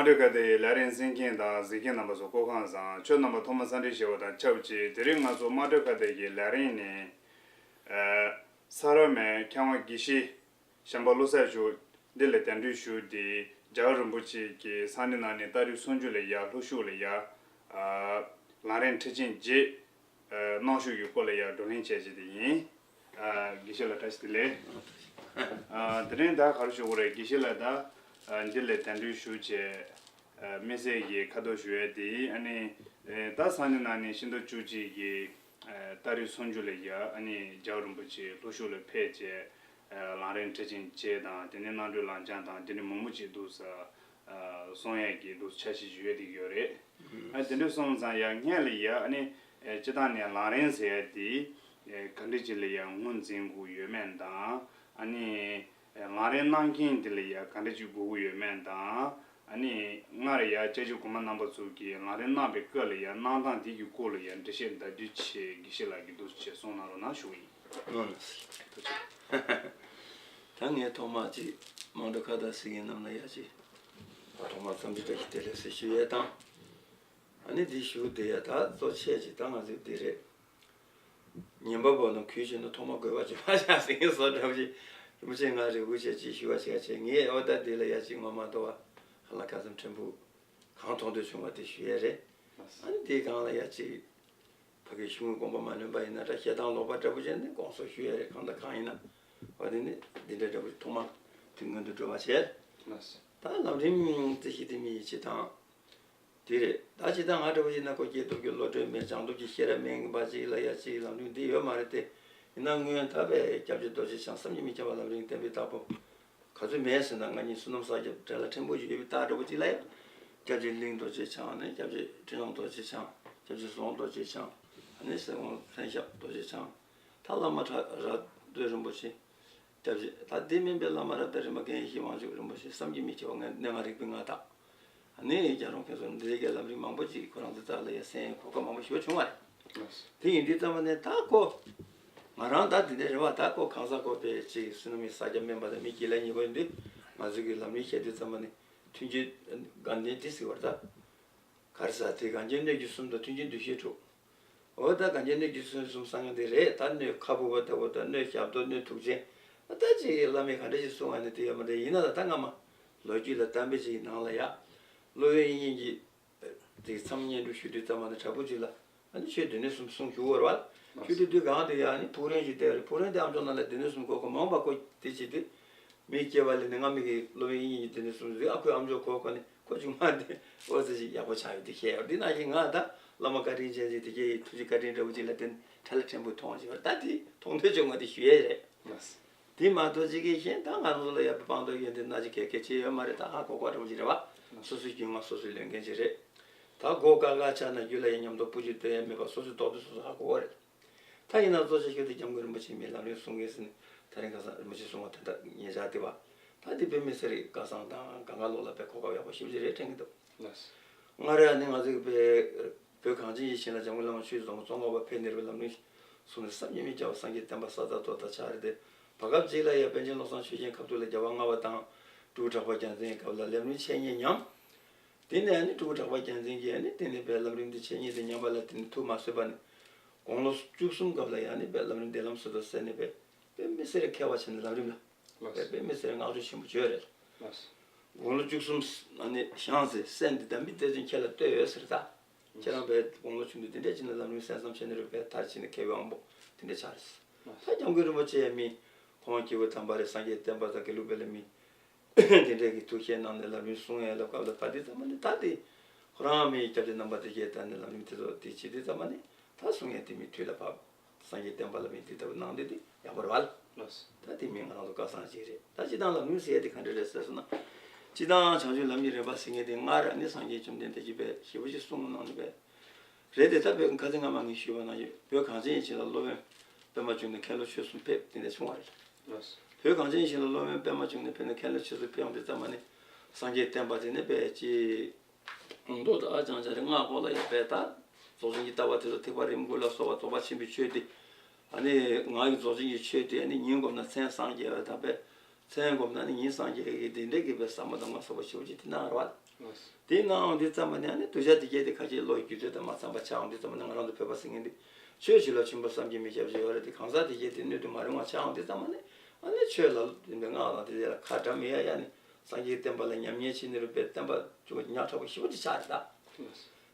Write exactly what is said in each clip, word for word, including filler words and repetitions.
དམངས་ཁྲོད་ཁ་བརྡའི་ལས་རིམ་གསན་མཁན་དང་གཟིགས་མཁན་རྣམ་པ་ཚོ་སྐུ་ཁམས་བཟང་། ཁྱོད་རྣམ་པ་ཐོག་མར་འཚམས་འདྲི་ཞུ་བ་དང་ཆབས་ཅིག་དེ་རིང་ང་ཚོ་དམངས་ཁྲོད་ཁ་བརྡའི་ལས་རིམ་ནི། ཨ། ས་རཱ་མའི་མཁས་དབང་དགེ་བཤེས་བྱམས་པ་བློ་གསལ་མཆོག་འདི་ལ་གདན་འདྲེན་ཞུས་ཏེ། རྒྱལ་བ་རིན་པོ་ཆེ་གི་སང་ཉིན་གནངས་ཉིན་ཏ་རིག་སུམ་ཅུ་ལ་ཡ་ལྷོ་ཕྱོགས་ལ་ཡ། ཨ། ལམ་རིམ་ཁྲིད་ཆེན་བརྒྱད། ཨ། གནང་ཕྱོགས་ཀྱི་སྐོར་ལ་ཡ་བགྲོ་གླེང་བྱས་བྱས་ཏེ་ཡིན། ཨ། དགེ་བཤེས་ལགས་བཀྲ་ཤིས་བདེ་ལེགས། ཨ། དེ་རིང་ད་ག་རེ་ཞུ་དགོས་རེད། དགེ་བཤེས་ལགས་ད། ཨ། འདི་ལ་གདན་འདྲེན་ཞུས་བྱས། ཨ། དམིགས་བསལ་གྱི་ཁ་ཐུག་ཞུ་ཡས་དེ་ཨ་ནི། ཨ། ད་སང་ཉིན་གནངས་ཉིན་ཕྱི་ཟླ་བཅུ་གཅིག་གི། ཨ། ཏ་རིག་སུམ་ཅུ་ལ་ཡ་ཨ་ནི་རྒྱལ་བ་རིན་པོ་ཆེ་ལྷོ་ཕྱོགས་ལ་ཕེབས་བྱས། ཨ། ལམ་རིམ་ཁྲིད་ཆེན་བཅས་དང་དེ་ནས་རྣམ་གྲོལ་ལམ་སྦྱང་དང་དེ་ནས་མང་པོ་ཅིག་འདུག་ས། ཨ། གསུང་ཡས་ཀྱི་འདུག་འཆར་གཞི་ཞུ་ཡས་དེ་ཡོད་རེད། ཨ། དེ་འདྲ་སོང་ཙང་ཡ་སྔོན་ལ་ཡ་ཨ་ནི། ཨ། སྤྱིར་བཏང་ནས་ལམ་རིམ་ཟེར་ཡས་དེ། ཨ། ག་འདྲ་ཅིག་ལ་ཡ་ངོས་འཛིན་དགོས་ཡོད་མེད་དང་། ཨ་ནི། ཨ། ལམ་རིམ་གནང་མཁན་དེ་ལ་ཡ་ག་འདྲ་ཅིག་དགོས་ཀྱི་ཡོད་མེད་དང་། ཨ་ནི་སྔར་ཡ་སྐྱབས་རྗེ་གོང་མ་རྣམ་པ་ཚོ་གིས་ལམ་རིམ་གནང་བའི་སྐབས་ལ་ཡ་གནང་སྟངས་དེ་གི་སྐོར་ལ་ཡ་འགྲེལ་བཤད་ད་དུས་ཆེད་དགེ་བཤེས་ལགས་ཀྱིས་འདུག་སེ་གསུང་གནང་རོགས་གནང་ཞུ་གི་ཡིན། ཐུགས་རྗེ་ཆེ། ད་ངས་ཐོག་མར་ཅིག་དམངས་ཁྲོད་ཁ་བརྡ་གཟིགས་མཁན་རྣམས་ལ་ཡ་ཅིག་ཐོག་མར་འཚམས་འདྲི་བཀྲ་ཤིས་བདེ་ལེགས་ཟེར་ཞུ་ཡས་དང་། ཨ་ནི་འདི་ཞུ་བསྡད་ཡ་ད་གཙོ་ཆེ་ཅིག་ད་ང་ཚོའི་འདི་རེད། ཉན་པ་པོ་རྣམས་གུས་ཕྱིན་ན་ཐོག་མ་དགོས་པ་ཅིག་ཕར་བཞག་ཟེར་མཁན་བཟོ་འདྲ་པོ་ཅིག་རིན་པོ་ཆེ་ང་རེ་སྒུག་བྱས་ཅིག་ཞུ་བ་བྱས་བྱས་ངས་ཨོ་ད་འདི་ལ་ཡ་ཅིག་ངོ་མ་ལྟོས་པ་ཧ་ལམ་ཁ་སེམས་ཕྲན་བུ་གང་ཐོག་ཏུ་བྱུང་བ་དེ་ཞུ་ཡས་རེད། ཨ་ནི་དེའི་སྒང་ལ་ཡ་ཅིག་ཕ་གིའི་གཞུང་གི་དགོངས་པ་མ་ལོན་པ་ཡིན་ན་འདྲ་བཤད་སྟངས་ལོག་པ་འདྲ་པོ་བྱས་ནས་དགོངས་སོ་ཞུ་ཡས་རེད། གང་དང་གང་ཡིན་ན་འོ་དེ་ནི་འདི་འདྲ་འདྲ་པོ་ཐོག་མ་དུས་སྔོན་དུ་འགྲོ་བ་བྱས། ད་ལམ་རིམ་རྩིས་གཞི་དེ་མི་ཡི་ཆེད་དང་། དེ་རེད། ད་ཇི་ལྟར་ང་འདྲ་བོ་ཡིན་ན་ཁོ་སྐྱེས་སྟོབས་ཀྱི་བློ་གྲོས་མེད། སྦྱང་སྟོབས་ཀྱི་ཤེས་རབ་མེད་པ་ཅིག་ལ་ཡ་ཅིག་ལམ་རིམ་འདི་ཡོད་མ་རེད་དེ། ཡིན་ན་སྔོན་ད་བས་སྐྱབས་རྗེ་རྡོ་རྗེ་འཆང་བསམ་གྱིས་མི་ཁྱབ་པ་ལམ་རིམ་བསྟན་པའི་བདག་པོ་ག་ཚོད་མེད་ཟེར་ན་ང་གཉིས་བསོད་ནམས་བསགས་རྒྱབ་འབྲེལ་ལ་ཕྲན་བུ་ཞིག་ཡོད་པའི་རྟགས་འདྲ་བོ་ཅིག་ལ་ཡ། སྐྱབས་རྗེ་གླིང་རྡོ་རྗེ་འཆང་ནས་སྐྱབས་རྗེ་ཁྲི་སྲོང་རྡོ་རྗེ་འཆང་། སྐྱབས་རྗེ་ཟོང་རྡོ་རྗེ་འཆང་། ཨ་ནི་སྲིད་དབང་མཚན་ཞབས་རྡོ་རྗེ་འཆང་། ད་བླ་མ་གྲགས་ར་སྟོད་རིན་པོ་ཆེ། སྐྱབས་རྗེ་ད་འདི་མིན་པའི་བླ་མ་རབ་དང་རིམ་པ་རྒན་ཡེ་ཤེས་དབང་ཕྱུག་རིན་པོ་ཆེ་བསམ་གྱིས་མི་ཁྱབ་པ་ངས་གནས་ལྔ་རིག་པའི་མངའ་བདག་ཨ་ནི་རྒྱལ་རོང་མཁན་ཟུར་འདི་རིགས་ཀྱི་ལམ་རིམ་མང་པོ་ཅིག་ཁོ་རང་ཚོ་རྩ་ལ་ཡ་གསན་གོ་སྐབས་མང་པོ་ཞིག་བྱུང་བ་རེད། དེ་ཡིན་དུས་ཙམ་པ་ནས་ད་ཁོ་ང་རང་ད་འདི་འདྲ་རེད་བ། ད་ཁོ་གང་ཟག་ཁོ་པའི་ཅིག་བསོད་ནམས་ཀྱི་ས་རྒྱ་དམན་པ་དང་མི་དགེ་ལས་ཉེས་པ་ཡིན་དུས་ང་ཚོ་གི་ལམ་རིམ་བཤད་དུས་ཙམ་པ་ནས་མཐུན་རྐྱེན་དགའ་ལྡན་དེ་ཟེར་བར་ད། ག་རེ་ཟ་དེ་གངས་ཅན་སྣོད་ཀྱི་གསུམ་དང་མཐུན་རྐྱེན་འདུ་ཤེས་དྲུག་འོ་ད་གངས་ཅན་སྣོད་ཀྱི་གསུམ་གསུམ་གསང་སྔགས་འདི་རེད། ད་སྣོད་ཁ་སྦུབ་པ་ལྟ་བུ་དང་སྣོད་ཞབས་ཏོག་སྣོད་ཐུགས་ཆེན། ད་ཅིག་བླ་མས་ག་འདྲ་ཞིག་གསུང་བ་ནི་དེ་ཡོད་མ་རེད། ཡིན་ན་ད་ད་སྔ་མ་ལོ་རྒྱུས་ལ་གཏམ་དཔེ་ཅིག་ནང་ལ་ཡ། སློབ་དཔོན་དབྱིག་གཉེན་གྱིས་དེ་མཚམས་བསྙེན་སྒྲུབ་ཞུ་དུས་ཙམ་པ་ནི་དྲག་པོ་ཅིག་ལ་ཨ་ནི་ཆོས་སྡེ་སྣོད་གསུམ་གསུང་ཞུ་བར་བ། ཞུ་དུས་དུས་གང་དུ་ཡ་ནི་ཕུག་རོན་ཞིག་བསྡད་རེད། ཕུག་རོན་དེ་ཨ་མཆོག་ནང་ལ་སྡེ་སྣོད་གསུམ་གོ་གོ་མང་བ་གོ་དེ་བྱེད་དུས། མི་སྐྱེ་བ་ལས་ནི་སྔ་མའི་གི་སློབ་དཔོན་དབྱིག་གཉེན་གྱི་སྡེ་སྣོད་གསུམ་ཟིག་ཨ་ཁུ་ཨ་མཆོག་གོ་གོ་ནི་ཁོ་ཅུང་མ་དེ་ཨོ་ཙི་ཞིག་ཡག་པོ་ཆགས་ཡོད་དེ་བཤད་ཡོད། འདི་ནང་བཞིན་ང་ད་བླ་མ་བཀའ་དྲིན་ཅན་ཞིག་དེ་གའི་ཐུགས་རྗེ་བཀའ་དྲིན་འདྲ་བོ་ཅིག་ལ་བརྟེན་ཁྲ་ལ་ཕྲན་བུ་མཐོང་ཞིག་བར་ད་དེ་མཐོང་ཐོས་ཅུང་ང་དེ་ཞུ་ཡས་རེད། དེ་མ་གཏོགས་ཅིག་གིས་གཞན་ད་ང་ཚོ་ལ་ཡག་པོ་སྤང་དོ་ཡོད་འདི་ན་ཅིག་གལ་གལ་ཆེ་ཡོད་མ་རེད། ད་ཧ་གོ་གོ་འདྲ་བོ་ཅིག་རེད་བ། སོ་སོའི་རྒྱུས་མངའ་སོ་སོའི་ལས་འགན་ཅིག་རེད། ད་གོ་ཀ་ཀ་ཆགས་ན་རྒྱུད་ལ་ཡང་ཉམས་རྟོགས་སྤུ་ཅིག་སྟོན་ཡས་མེད་པ་སོ་སོའི་ཐོག་ཏུ་སོ་སོ་ཧ་གོ་གོ་རེད། ད་ཡིན་ན་གཙོ་ཆེ་ཤོས་དེ་སྐྱབས་མགོན་རིན་པོ་ཆེ་མིའི་ལམ་རིམ་གསུང་མཁན་ཟེར་ནས་ད་རིང་ཁ་སང་རིན་པོ་ཆེ་གསུང་བ་དེ་འདྲ་ཉེ་ཆར་དེ་བ། ད་དེ་དཔེ་མི་སྲིད་རེད། ཁ་སང་དང་གང་ག་ལོག་ལ་དཔེ་གོ་སྐབས་ཡག་པོ་ཞེ་པོ་ཅིག་རེད་དྲན་གྱི་འདུག་ལགས། སྔར་ཡང་ནི་ང་ཚོའི་བོད་བོད་གངས་ཅན་གྱི་ཞིང་ལ་འཇམ་མགོན་བླ་མ་ཆོས་རྫོང་རྫོང་ངོ་བ་ཕེབས་ནས་རིན་པོ་ལམ་རིམ་གསུང་ནས་བསམ་གྱིས་མི་ཁྱབ་པ་སངས་རྒྱས་བསྟན་པ་ས་དང་རྡོ་དང་ཆགས་རེད་དེ། བར་སྐབས་ཅིག་ལ་ཡང་པཎ་ཆེན་བློ་བཟང་ཆོས་རྒྱན་ཁ་ཐུག་ལ་རྒྱལ་བ་ལྔ་པ་དང་སྤྲུལ་སྐུ་གྲགས་པ་རྒྱལ་མཚན་སྐབས་ལ་ལམ་རིམ་འཆད་ཉན་ཉམས། དེ་ནས་ནི་སྤྲུལ་སྐུ་གྲགས་པ་རྒྱལ་མཚན་གྱིས་ནི་དེ་ནས་བོད་ལམ་རིམ་འདི་འཆད་ཉན་དེ་ཉམས་པ་ལ་དེ་ནས་ཐུགས་མ་བཟོད་པ་ནས་དགུང་ལོ་བཅུ་གསུམ་སྐབས་ལ་ཡང་ནི་བོད་ལམ་རིམ་བདེ་ལམ་སྲོལ་དུ་གསན་ནས་བོད་དཔེ་མི་སྲིད་མཁས་པ་ཆེ་ནས་ལམ་རིམ་ལ་ལགས། བོད་དཔེ་མི་སྲིད་བསྔགས་བརྗོད་ཆེན་པོ་བྱོས་རེད། ལགས། དགུང་ལོ་བཅུ་གསུམ་ནས་བཞེངས་ཚེ་གསན་ཏེ་དམ་པའི་གཏེར་ཆེན་ཁྱེད་ལ་གཏོད་ཡོད་ཟེར་ད། ཁྱེད་རང་བོད་དགུང་ལོ་ཆུང་དུས་དེ་འདྲས་ཅིག་ནས་ལམ་རིམ་གསན་བསམ་བྱས་ནས་རུ་བོད་མཐར་ཕྱིན་ནས་མཁས་པའི་དབང་པོ་དེ་འདྲས་ཆགས་རེད། ད་སྐྱབས་མགོན་རིན་པོ་ཆེ་ཡང་མི་ཁོང་སྐྱེས་བུ་དམ་པ་རེད། སངས་རྒྱས་བསྟན་པ་དང་དགེ་ལུགས་པའི་ལ་མི་དེ་འདྲས་ཀྱི་ཐུགས་བཞེད་གནང་ནས་ལམ་རིམ་གསུང་ཡས་ལ་སྐབས་ལ་ཕར་དེ་ཙམ་མ་ནི་ད་དེ་ཁོ་རང་མི་སྐྱབས་རྗེ་རྣམ་པ་དེ་བཞེས་ད་ནས་ལམ་རིམ་དེ་ཚོ་དེ་བྱེད་དེ་ཙམ་མ་ནི་ད་གསུང་ཡས་དེ་མི་དུས་ལ་བབ། སངས་རྒྱས་བསྟན་པ་ལ་མི་དེ་ལྟ་བུ་གནང་དེ་དེ་ཡག་པོ་རེད་བ། ལགས། ད་དེ་མི་ང་རང་ཚོ་སྐལ་བཟང་ཅིག་རེད། ད་སྤྱི་བཏང་ལམ་རིམ་ཟེར་ཡས་དེ་ག་འདྲ་རེད་ཟེར་སོང་ན། སྤྱི་བཏང་བྱང་ཆུབ་ལམ་གྱི་རིམ་པ་ཟེར་མཁན་དེ་སྔར་ནི་སངས་རྒྱས་བཅོམ་ལྡན་འདས་ཀྱིས་དཔེ་ཞེ་པོ་ཅིག་གསུངས་གནང་ནས་དཔེ་རེད་དེ། ད་བོད་ཁ་སང་སྔ་མ་ངས་ཞུས་པ་ནང་བཞིན་བོད་གངས་ཅན་གྱི་ཞིང་ལ་སློབ་དཔོན་པདྨ་འབྱུང་གནས་མཁན་སློབ་ཆོས་གསུམ་ཕེབས་དེ་འདྲ་བྱུང་བ་རེད། ལགས། བོད་གངས་ཅན་གྱི་ཞིང་ལ་སློབ་དཔོན་པདྨ་འབྱུང་གནས་ཕེབས་ནས་མཁན་སློབ་ཆོས་གསུམ་ཕེབས་ཡོང་དུས་ཙམ་པ་ནི་སངས་རྒྱས་བསྟན་པ་དེ་ནི་དཔེ་ཅིག་མདོ་དང་ཨ་ལྕང་སྦྱང་རིམ་སྔགས་སྐོར་ལ་ཡང་དཔེ་ལྟ། རྫོགས་ཆེན་གྱི་ལྟ་བ་དེ་ཚོ་ཐེག་པ་རིམ་དགུ་ལ་སོགས་པ་རྫོགས་པ་ཆེན་པོའི་ཆོས་དེ། ཨ་ནི་ངག་གི་རྫོགས་ཆེན་གྱི་ཆོས་དེ་ཨ་ནི་ཉིན་བསྒོམས་ན་མཚན་སངས་རྒྱས་པ་དང་དཔེ། མཚན་བསྒོམས་ན་ནི་ཉིན་སངས་རྒྱས་ཀྱི་དེ་འདྲའི་གི་བའི་བསམ་པ་དང་མ་སོགས་པ་ཞེ་པོ་ཅིག་དེ་གནང་ར་བ། དེ་གནང་འོང་དུས་ཙམ་པ་ནས་ནི་གདུལ་བྱ་དེ་གྱད་དེ་ཁ་ཅིག་བློ་ཡི་རྒྱུད་ཚོད་དང་མ་འཚམས་པ་ཆགས་འོང་དུས་ཙམ་པ་ནས་ང་རང་ཚོ་བོད་པ་ཟེར་མཁན་དེ་ཆོས་བྱིན་རླབས་ཆེན་པོ་བསམ་གྱིས་མི་ཁྱབ་ཅིག་ཡོད་རེད། དེ་གང་ཟག་དེ་གྱད་དེ་སྣོད་དུ་མ་རུང་བ་ཆགས་འོང་དུས་ཙམ་པ་ནས་ཨ་ནི་ཆོས་ལ་དེ་འདྲའི་སྔགས་ལ་དེ་ལ་ཁ་གྲམ་ཡ་ཡ་ནི་སངས་རྒྱས་ཀྱི་བསྟན་པ་ལ་ཉམས་ཉེས་བྱེད་ནི་རུ་པའི་བསྟན་པ་ཅུང་ཉག་ཕྲ་བོ་ཞེ་པོ་ཅིག་ཆགས་རེད་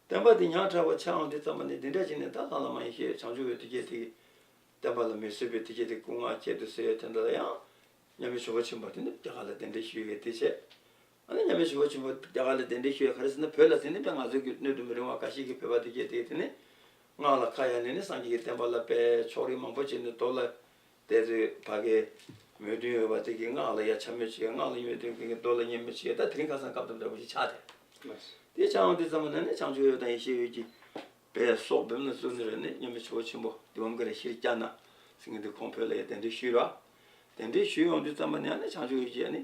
ད། བསྟན་པ་དེ་ཉག་ཕྲ་བོ་ཆགས་འོང་དུས་ཙམ་པ་ནས་དེ་འདྲ་བྱས་ནས་ད་ལྷ་བླ་མ་ཡེ་ཤེས་བྱང་ཆུབ་འོད་དེ་གྱད་དེ་བསྟན་པ་ལ་མི་བཟོད་པའི་དེ་གྱད་དེ་སྐུ་ངག་ཁྱད་དུ་གསོད་ཡ་དེ་འདྲ་ལ་ཡང་མཉམ་མེད་ཇོ་བོ་ཆེན་པོ་དེ་ནི་རྒྱ་གར་ལ་གདན་འདྲེན་ཞུས་ཡོད་དེ་བྱས། ཨ་ནི་མཉམ་མེད་ཇོ་བོ་ཆེན་པོ་རྒྱ་གར་ལ་གདན་འདྲེན་ཞུས་ཡོད་ག་རེ་ཟེར་ན་བོད་ལ་དེ་ནི་དཔེ་ང་ཚོའི་གི་སྣོད་དུ་མི་རུང་བ་འགའ་ཞིག་གི་བོད་པ་དེ་གྱད་དེ་དེ་ནི་སྔགས་ལ་ཁ་གཡར་ནས་ནི་སངས་རྒྱས་ཀྱི་བསྟན་པ་ལ་དཔེ་ཕྱོགས་རིས་མང་པོ་བྱས་ནས་རྡོ་ལ་དེ་ཚོའི་ཕ་གའི་མོས་མཐུན་ཡོད་པ་དེ་གི་སྔགས་ལ་ཡ་འཕྱ་སྨོད་བྱེད་སྔགས་ལ་མོས་མཐུན་གྱི་རྡོ་ལ་བརྙས་སྨོད་བྱེད་ད་དེ་རིང་ཁ་སང་སྐབས་དང་འདྲ་པོ་ཞིག་ཆགས་ཏེ། དེ་ཆགས་འོང་དུས་ཙམ་པ་ན་ནི་བྱང་ཆུབ་འོད་དང་ཡེ་ཤེས་འོད་ཀྱི་བའི་སོགས་བེམ་ལ་བཙུགས་ནས་རེད་ནི་མཉམ་མེད་ཇོ་བོ་ཆེན་པོ་དི་བམ་ཀ་ར་ཤྲཱི་ཛྙཱ་ན་ཟེར་མཁན་དེ་ཁོང་བོད་ལ་ཡ་གདན་འདྲེན་ཞུས་ར། གདན་འདྲེན་ཞུས་ཡོང་དུས་ཙམ་པ་ནས་ནི་བྱང་ཆུབ་འོད་ཀྱིས་ནི་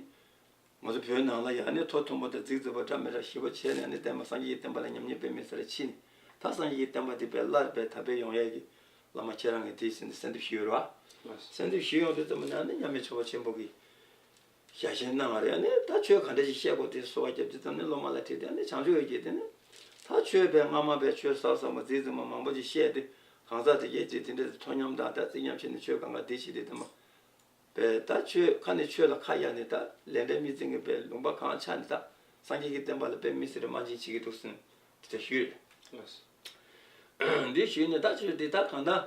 ང་ཚོ་བོད་ནང་ལ་ཡ་ནི་ཐོག་མཐོན་པོ་དང་རྫིག་རྫིག་པོ་འདྲ་མི་འདྲ་ཞེ་པོ་བྱས་ནས་ནི་བསྟན་པ་སངས་རྒྱས་ཀྱི་བསྟན་པ་ལ་ཉམས་ཉེས་དཔེ་མི་སྲིད་ར་ཕྱིན་ནས་ད་སངས་རྒྱས་ཀྱི་བསྟན་པ་དེ་དཔེ་སླར་དཔེ་དར་སྤེལ་ཡོང་ཡ་གི་བླ་མ་ཁྱེད་རང་གིས་དེ་ཟིན་ཏེ་གསོལ་འདེབས་ཞུས་ཡོད་ར། གསོལ་འདེབས་ཞུས་ཡོང་དུས་ཙམ་པ་ནས་ནི་མཉམ་མེད་ཇོ་བོ་ཆེན་པོ་གིས་ཞལ་བཞེས་གནང་བ་རེད། ཨ་ནི་ད་ཆོས་ག་འདྲ་ཞིག་བཤད་དགོས་དེ་གསོལ་བ་བརྒྱབ་དུས་ཙམ་ནས་སློབ་མ་ལ་དྲིས་ཏེ་ཨ་ནི་བྱང་ཆུབ་འོད་ཀྱིས་དེ་ནི་ད་ཆོས་པའི་སྔ་མ་པའི་ཆོས་ཟབ་ཟབ་མོ་རྫིག་རྫིག་མོ་མང་པོ་ཞིག་བཤད་དེ་གང་ཟག་དེ་གྱད་ཅིག་དེ་འདྲ་དེ་མཐོ་སྙོམས་དང་ད་རྩིས་ཉམས་བྱས་ནས་ཆོས་གང་ག་འདི་བྱེད་དེ་དེ་མ་པས་ད་ཆོས་ཁ་ནས་ཆོས་ལ་ཁ་གཡར་ནས་ད་ལས་འབྲས་མི་འཛིན་གྱི་པའི་ལུང་པ་གང་ཆགས་ནས་ད་སངས་རྒྱས་ཀྱི་བསྟན་པ་ལ་དཔེ་མི་སྲིད་རེ་དམའ་འབེབས་བྱེད་ཀྱི་འདུག་ཟེར་ནས་དེ་འདྲ་ཞུས། འདི་ཞུས་ནས་ད་ཆོས་འདི་ད་གང་ལྟར་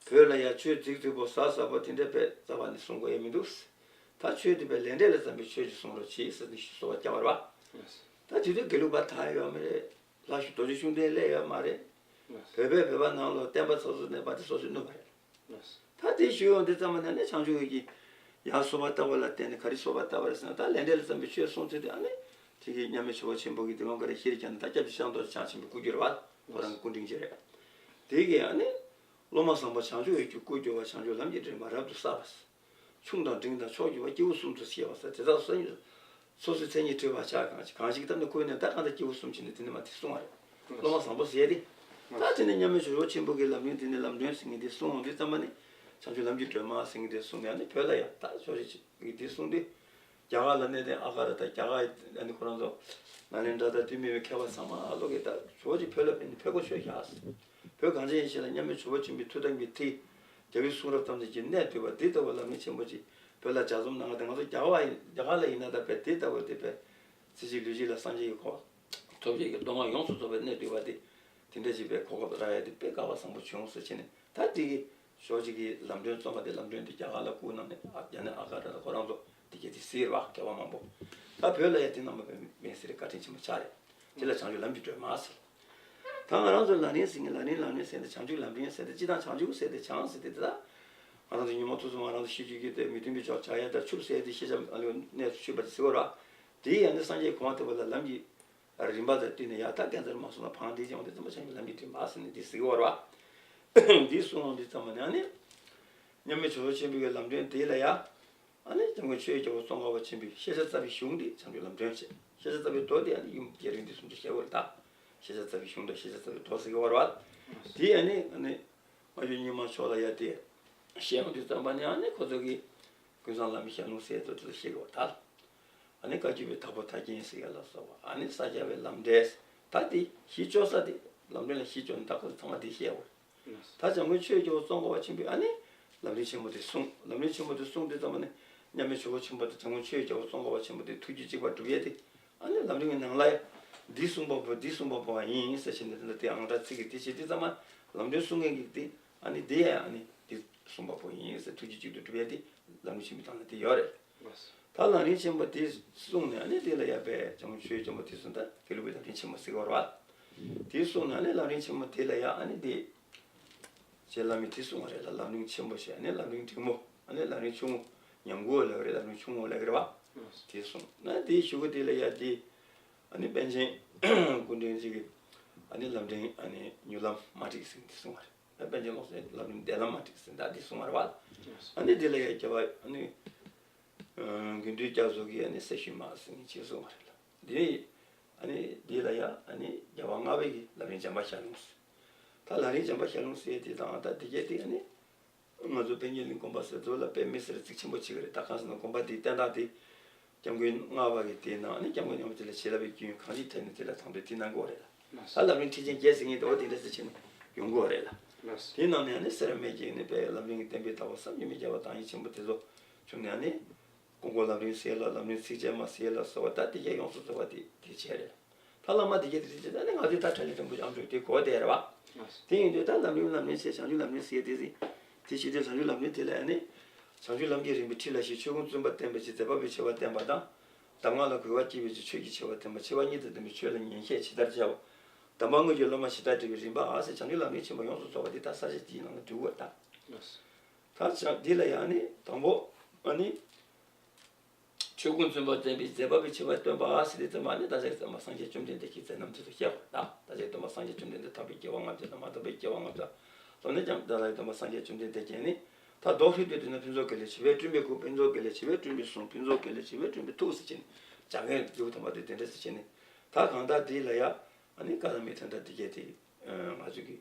བོད་ལ་ཡང་ཆོས་རྫིག་རྫིག་པོ་ཟབ་ཟབ་པོ་དེ་འདྲ་པའི་རྩ་བ་ནས་གསུང་དགོས་ཡ་མི་འདུག་ད་ཆོས་འདི་པའི་ལས་འབྲས་ལ་བརྩམས་པའི་ཆོས་ཅིག་གསུང་རོགས་གྱིས་ཟེར་ནས་གསོལ་བ་བརྒྱབ་པ་རེད་བ། ད་དེ་དུས་དགེ་ལུགས་པ་དར་ཡོད་མ་རེད། ལྷ་ཞུ་རྡོ་རྗེ་ཤུགས་ལྡན་སླེབས་ཡོད་མ་རེད། བོད་པས་བོད་པ་ནང་ལ་བསྟན་པ་ཚོགས་གཙོ་གནས་པ་དེ་སོ་སོས་བསྣུབས་པ་རེད། ད་དེ་ཞུ་ཡོང་དུས་ཙམ་པ་ན་ནི་བྱང་ཆུབ་འོད་ཀྱིས་ཡར་གསོལ་བ་བཏབ་པ་ལ་བརྟེན་ནས་ག་རེ་གསོལ་བ་བཏབ་པ་རེད་ཟེར་ན་ད་ལས་འབྲས་ལ་བརྩམས་པའི་ཆོས་གསུངས་ཚུལ་དེ་ཨ་ནི་དེ་གི་མཉམ་མེད་ཇོ་བོ་ཆེན་པོ་གིས་དི་བམ་ཀ་ར་ཤྲཱི་ཛྙཱ་ན་ད་སྐྱབས་རྗེ་ཤིང་རྡོར་བྱང་ཆེན་པོའི་སྐུ་སྒྱུར་བ་ཁོ་རང་གི་སྐུ་དྲིན་ཅིག་རེད། དེ་གིས་ཨ་ནི་སློབ་མ་བཟང་པོ་བྱང་ཆུབ་འོད་ཀྱི་སྐུ་སྒྱུར་བ་བྱང་ཆུབ་ལམ་གྱི་འདྲེན་པ་རབ་ཏུ་བསགས་པ། ཆུང་དང་འབྲིང་དང་མཆོག་གྱུར་པ་སྐྱེས་བུ་གསུམ་དུ་སྐྱེ་བ་ཟེར་དེ་དག་སོ་སོ་སོ་སོའི་མཚན་ཉིད་བྲིས་པ་ཆ་གང་ཞིག་གང་ཞིག་གཏམ་ནི་ཁོ་བོས་ནི་ད་གང་ལྟར་སྐྱེས་བུ་གསུམ་བྱས་ནས་དེ་ནི་མ་དེ་གསུང་བ་རེད། སློབ་མ་བཟང་པོ་ཟེར་ཏེ། ད་དེ་ནི་མཉམ་མེད་ཇོ་བོ་ཆེན་པོ་གི་ལམ་རིམ་དེ་ནི་ལམ་སྒྲོན་ཟེར་མཁན་དེ་གསུང་འོང་དུས་ཙམ་པ་ནི་བྱང་ཆུབ་ལམ་གྱི་སྒྲོན་མ་ཟེར་མཁན་དེ་གསུངས་ནས་ཨ་ནི་བོད་ལ་ཡང་ད་ཕྱོགས་རིས་ཀྱི་དེ་གསུངས་དུས། རྒྱ་གར་ལ་གནས་བརྟན་ཨ་ཀ་ར་དང་རྒྱ་གར་ཨ་ནི་ཁོ་རང་ཚོ་ནཱ་ལེནྡྲ་དང་དེ་མིན་པའི་མཁས་པ་ཚང་མ་ཨ་ལོ་གི་ད་ཇོ་བོ་རྗེ་བོད་ལ་ཕེབས་ནས་ཕེབས་སྒོ་ཆོད་བཞག་བོད་གངས་ཅན་ཡེ་ཤེས་ལ་མཉམ་མེད་ཇོ་བོ་ཆེན་པོའི་ཐུགས་དམ་གྱི་ཐིག་རྒྱལ་བའི་གསུང་རབ་ཐམས་ཅད་ཀྱི་གནད་བསྡུས་པ་འདི་ལྟ་བུ་ལམ་རིམ་ཆེན་པོ་ཅིག་བོད་ལ་ལྗགས་རྩོམ་གནང་བ་དེ་ང་ཚོ་རྒྱ་གར་བ་ཡིན་རྒྱ་གར་ལ་ཡིན་ན་ད་བོད་འདི་ལྟ་བུ་དེ་བོད་ཚེ་གཅིག་ལུས་གཅིག་ལ་སངས་རྒྱས་ཀྱི་གོ་འགྲུབ་བྱེད་ཀྱི་མདོ་སྔགས་ཡོངས་སུ་རྫོགས་པའི་གནད་བསྡུས་པ་དེ་དེ་འདྲ་ཅིག་པའི་གོ་སྐབས་རག་ཡ་དེ་དཔེ་དགའ་བ་བཟང་པོ་བྱུང་ཟེར་བྱས་ནས་ད་དེ་གི་ཇོ་བོ་རྗེ་གི་ལམ་སྒྲོན་རྩོམ་པ་དེ་ལམ་སྒྲོན་དེ་རྒྱ་གར་ལ་བསྐུར་གནང་ནས་ཨ་རྒྱ་ནས་ཨ་ཀ་ར་ཁོ་རང་ཚོ་དེ་གས་དེ་གཟིགས་རེད་བ་མཁས་པ་མང་པོ། ད་བོད་ལ་ཡ་དེ་རྣམ་པ་དཔེ་མེད་ཟེར་བཀའ་དྲིན་ཆེན་པོ་ཆགས་རེད། དེ་ལ་བྱང་ཆུབ་ལམ་གྱི་སྒྲོན་མ་ཟེར། ད་ང་རང་ཚོ་ལམ་རིམ་ཟེར་མཁན་ལམ་རིམ་ལམ་རིམ་ཟེར་ཏེ་བྱང་ཆུབ་ལམ་རིམ་ཟེར་ཏེ་སྤྱིར་བཏང་བྱང་ཆུབ་ཟེར་ཏེ་བྱང་ཟེར་ཏེ་དེ་ད་ང་རང་ཚོ་ཉོན་མོངས་ཚོགས་གསུམ་ང་རང་ཚོ་ཤེས་རྒྱུད་ཀྱི་དེ་མི་མཐུན་པའི་ཕྱོགས་བྱ་ཡ་ད་ཆུབ་ཟེར་ཏེ་ཤེས་བྱ་ཨ་ལུ་གནས་སུ་ཆུད་པ་དེ་ཟེར་བ་ར། དེ་ཡང་ནི་སངས་རྒྱས་གོང་མ་ཐུབ་པ་ལ་ལམ་གྱི་རིམ་པ་དང་བསྟུན་ནས་ཡར་ད་ཀན་ཚར་མ་སོང་ན་བང་དེ་ཀྱང་དེ་ཙམ་པ་བྱང་ཆུབ་ལམ་གྱི་རིམ་པ་ཟེར་ནས་དེ་ཟེར་གྱི་ཡོད་རེད་བ། འདི་གསུངས་འོང་དུས་ཙམ་པ་ནས་ཨ་ནི། མཉམ་མེད་ཇོ་བོ་ཆེན་པོའི་ལམ་སྒྲོན་དེ་ལ་ཡ། ཨ་ནི་སྐྱབས་མགོན་ཆོས་རྒྱལ་པོ་ཙོང་ཁ་པ་ཆེན་པོའི་ཤེས་བྱ་རྩ་བའི་གཞུང་འདི་བྱང་ཆུབ་ལམ་སྒྲོན་བྱས། ཤེས་བྱ་རྩ་བའི་མདོ་འདི་ཨ་ནི་ཡུམ་རྒྱལ་རིགས་འདི་གསུམ་དུ་བཤད་པ་རེད་ད། ཤེས་བྱ་རྩ་བའི་གཞུང་དང་ཤེས་བྱ་རྩ་བའི་མདོ་ཟེར་གྱི་ཡོད་རེད་བ། དེ་ཨ་ནི་ཨ་ནི། སྔ་འགྱུར་རྙིང་མ་ཕྱོགས་ལ་ཡ་དེ། བཤད་འོང་དུས་ཙམ་པ་ནས་ཨ་ནི་ཁོ་ཚོ་གིས། ཀུན་བཟང་བླ་མའི་ཞལ་ལུང་ཟེར་ཚོ་དེ་ཚོ་བཤད་དགོས་ད། ཨ་ནི་བཀའ་བརྒྱུད་པའི་དྭགས་པོ་ཐར་རྒྱན་ཟེར་ཡ་ལ་སོགས་པ་ཨ་ནི་ས་སྐྱ་པའི་ལམ་འབྲས་ད་དེ་གཞི་བཅོལ་ས་དེ་ལམ་འབྲས་ལ་གཞི་བཅོལ་ནས་ད་ཁོ་ཚོ་ཚང་མ་དེ་བཤད་དགོས། ད་བྱམས་མགོན་ཆོས་རྒྱལ་པོ་ཙོང་ཁ་པ་ཆེན་པོས་ཨ་ནི་ལམ་རིམ་ཆེན་མོ་དེ་གསུངས། ལམ་རིམ་ཆེན་མོ་དེ་གསུངས་དུས་ཙམ་པ་ནི་མཉམ་མེད་ཇོ་བོ་ཆེན་པོ་དང་བྱམས་མགོན་ཆོས་རྒྱལ་པོ་ཙོང་ཁ་པ་ཆེན་པོ་དེ་ཐུགས་རྒྱུད་གཅིག་པ་སྒྲུབ་ཡས་དེ། ཨ་ནི་ལམ་རིམ་གྱི་ནང་ལ་ཡ། འདི་གསུངས་པ་པོ་འདི་གསུངས་པ་པོ་ཡིན་ཟེར་བྱས་ནས་དེ་འདྲ་དེ་ཨང་གྲངས་ཚིག་གི་དེ་བྱེད་དུས་ཙམ་པ་ལམ་སྒྲོན་གསུང་མཁན་གྱི་དེ་ཨ་ནི་དེ་ཡ་ཨ་ནི་འདི་གསུངས་པ་པོ་ཡིན་ཟེར་ཐུགས་རྒྱུད་གཅིག་ཏུ་སྒྲུབ་ཡ་དེ་ལམ་རིམ་ཆེན་པོའི་སྟེང་ལ་དེ་ཡོད་རེད། ད་ལམ་རིམ་ཆེན་པོ་དེ་གསུངས་ནས་ཨ་ནི་དེ་ལ་ཡ་པའི་བྱམས་མགོན་ཆོས་རྒྱལ་པོ་དེ་གསུངས་ད་དགེ་ལུགས་པའི་ལམ་རིམ་ཆེན་མོ་ཟེར་གྱི་ཡོད་རེད་བ། དེ་གསུངས་ནས་ཨ་ནི་ལམ་རིམ་ཆེན་མོ་དེ་ལ་ཡ་ཨ་ནི་དེ། རྗེ་བླ་མས་དེ་གསུངས་པ་རེད་ལ་ལམ་རིམ་ཆེན་པོ་ཞེས་ཨ་ནི་ལམ་རིམ་འབྲིང་མོ་ཨ་ནི་ལམ་རིམ་ཆུང་ངུ་ཉམས་མགུར་ལབ་རེད་ལམ་རིམ་ཆུང་ངུ་ལབ་ཀྱི་རེད་བ། དེ་གསུངས་ན་དེའི་གཞུག་གུ་དེ་ལ་ཡ་དེ། ཨ་ནི་པཎ་ཆེན་སྐུ་ཕྲེང་གཅིག་གིས་ཨ་ནི་ལམ་རིམ་ཨ་ནི་མྱུར་ལམ་མ་བསྒྲིགས་ཟེར་དེ་གསུངས་པ་རེད། པཎ་ཆེན་ཀློང་གསལ་ལམ་རིམ་བདེ་ལམ་མ་བསྒྲིགས་ཟེར་ད་དེ་གསུངས་པ་རེད་བ། ཨ་ནི་དེ་ལ་ཡ་རྒྱལ་བ་ཨ་ནི། དགེ་འདུན་རྒྱ་མཚོ་གིས་ཨ་ནི་སྲི་ཞུ་མ་ཟེར་ནས་ཅིག་གསུངས་པ་རེད་ལ། དེ་ནི་ཨ་ནི་དེ་ལ་ཡ་ཨ་ནི་རྒྱལ་བ་ལྔ་པའི་གི་ལམ་རིམ་འཇམ་དཔལ་ཞལ་ལུང་ཟེར། ད་ལམ་རིམ་འཇམ་དཔལ་ཞལ་ལུང་ཟེར་དེ་དང་ད་དེ་གྱད་དེ་ཨ་ནི། ང་ཚོ་པཎ་ཆེན་གླིང་དགོན་པ་ཟེར་ཚོ་ལ་དཔེ་མི་སྲིད་གཙིགས་ཆེན་པོ་བྱེད་ཀྱི་རེད། ད་གང་ཟེར་ན་དགོན་པ་དེའི་བསྟན་བདག་དེ་སྐྱབས་མགོན་ལྔ་པ་གི་དེའི་ནང་ནས་སྐྱབས་མགོན་རྙིང་མ་དེ་ལ་བྱིན་རླབས་ཀྱི་སྐྱོན་ཡོན་གང་ཅི་ཐེབས་ནས་དེ་ལ་དང་དོད་དེ་གནང་དགོས་རེད་ལ། ད་ལམ་རིམ་ཁྲིད་ཆེན་བརྒྱད་ཟེར་མཁན་དེ་འོ་དེ་འདྲ་ཟེར་བྱས་ནས་ཡོང་དགོས་རེད་ལ། དེའི་ནང་ནས་ནི་སེར་བ་མེད་ཀྱི་ནི་དཔེ་ལམ་རིམ་གྱི་བསྟན་པའི་ལྟ་བ་བསམ་གྱིས་མི་ཁྱབ་པ་དང་ཡིད་ཆེན་པོ་དེ་ཚོ་བྱུང་ནས་ནི། ཀུན་སྒོ་ལམ་རིམ་ཟེར་ལ་ལམ་རིམ་ཚིགས་བཅད་མ་ཟེར་ལ་སོགས་པ་ད་དེ་གས་ཡོངས་སུ་རྫོགས་པ་དེ་དེ་བྱས་རེད། ད་བླ་མ་དེ་གས་དེ་དེ་ད་ནི་ང་ཚོས་ད་ཁྲ་ལི་ཐོན་པོ་ཨམ་ཅོག་དེ་གོ་བསྡད་རེད་བ། དེ་ཡིན་དུས་ད་ལམ་རིམ་ལམ་རིམ་ཟེར་བྱང་ཆུབ་ལམ་རིམ་ཟེར་དེ་ཟིན། དེ་བྱེད་དུས་བྱང་ཆུབ་ལམ་རིམ་དེ་ལ་ནི། བྱང་ཆུབ་ལམ་གྱི་རིམ་པའི་ཁྲིད་ལ་ཞེས་ཆོས་ཀུན་བཙུན་པར་བསྟན་པའི་ཕྱིར། མཛད་པ་པོའི་ཆེ་བ་བསྟན་པ་དང་། གདམས་ངག་ལ་གུས་པར་བསྐྱེད་པའི་ཕྱིར། ཆོས་ཀྱི་ཆེ་བ་བསྟན་པ། ཆེ་བ་གཉིས་དང་ལྡན་པའི་ཆོས་ལ་ཉན་བཤད་ཇི་ལྟར་བྱ་བ། གདམས་པ་དངོས་ཀྱི་སློབ་མ་ཇི་ལྟར་བགྲོད་པའི་རིམ་པ་ཟེར་བྱང་ཆུབ་ལམ་རིམ་ཆེན་པོ་ཡོངས་སུ་རྫོགས་པ་འདི་ད་ས་བཅད་དེའི་ནང་ལ་འདུས་པ་དང་། ད་བྱང་འདི་ལ་ཡང་ནི་དང་པོ་ཨ་ནི། ཆོས་ཀུན་བཙུན་པར་བསྟན་པའི་མཛད་པ་པོའི་ཆེ་བ་སྟོན་པ་ཟེར་དེ་ཙམ་མ་ནི་བདག་ཅག་གི་སྟོན་པ་སངས་རྒྱས་བཅོམ་ལྡན་འདས་ཀྱི་མཛད་རྣམ་དེ་ཚོ་བཤད་པ་དང་། བདག་ཅག་གི་སྟོན་པ་སངས་རྒྱས་བཅོམ་ལྡན་འདས་ཐར་པའི་རྒྱལ་བ་ལྔ་བརྒྱ་དང་མ་ཐར་པའི་རྒྱལ་བ་ལྔ་བརྒྱ། སློབ་དཔོན་བྱམས་བདག་ཅག་གི་སྟོན་པ་སངས་རྒྱས་བཅོམ་ལྡན་འདས་ཀྱིས་ནི། ད་མདོ་ཧྲིལ་ཏོ་བསྡུས་ན་ཕུན་ཚོགས་དགེ་ལེགས་བྱེ་བས་བསྐྲུན་པའི་སྐུ། ཕུན་ཚོགས་དགེ་ལེགས་བྱེ་བས་བསྐྲུན་པའི་གསུང་། ཕུན་ཚོགས་དགེ་ལེགས་བྱེ་བས་བསྐྲུན་པའི་ཐུགས་ཟེར་བྱས་ནས་སྦྱང་མཁན་མཇུག་དམ་པ་དེ་དེ་འདྲ་ཟེར་བྱས་ནས། ད་གང་ལྟར་དེ་ལ་ཡ་ཨ་ནི་བཀའ་གདམས་མའི་དོན་དག་དེ་གས་དེ་ང་ཚོ་གི་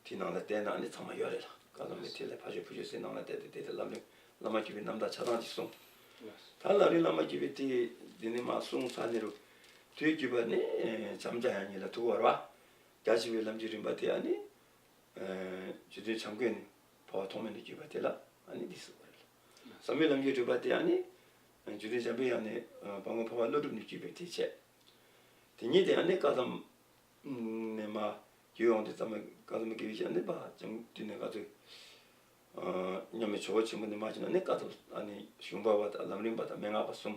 དེའི་ནང་ལ་བལྟས་ན་ནི་ཚང་མ་ཡོད་རེད་ལ། བཀའ་གདམས་མའི་ཐད་ལ་ཕ་ཤོད་བུ་ཤོད་ཟེར་ནང་ལ་བལྟས་ཏེ་དེ་དེ་ལམ་རིམ་བླ་མ་བརྒྱུད་པའི་རྣམ་ཐར་ཆ་ཚང་ཅིག་གསུངས། ད་ལམ་རིམ་བླ་མ་བརྒྱུད་པའི་དེ་འདི་ནི་མ་གསུངས་ཚར་ནི་རུ། དུས་བརྒྱུད་པ་ནི་བྱམས་སྐྱོང་ཡང་ཉིད་ལ་ཐུག་པ་རེད་བ། རྒྱ་ཆེ་བའི་ལམ་གྱི་རིམ་པ་དེ་ཡང་ནི། རྗེ་བཙུན་བྱམས་མགོན་ནི་འཕོ་བ་ཐོགས་མེད་ནས་བརྒྱུད་པ་དེ་ལ་ཨ་ནི་འདི་ཟེར་བ་རེད། ཟབ་མོའི་ལམ་གྱི་རིམ་པ་དེ་ཡང་ནི། རྗེ་བཙུན་འཇམ་པའི་དབྱངས་ནི་བར་སྔོན་འཕགས་པ་ཀླུ་སྒྲུབ་ནས་བརྒྱུད་པའི་དེ་བྱས། དེ་ཉིད་དེ་ཡང་ནི་བཀའ་གདམས་ནས་མར་བརྒྱུད་ཡོང་དུས་ཙམ་པ་བཀའ་གདམས་དགེ་བའི་བཤེས་གཉེན་པ་ཅང་དེ་ནས་ག་ཚོད། མཉམ་མེད་ཇོ་བོ་ཆེན་པོ་ནས་མར་བྱས་ན་ནི་བཀའ་གདམས་ཨ་ནི་གཞུང་པ་བ་དང་ལམ་རིམ་པ་དང་མན་ངག་པ་གསུམ།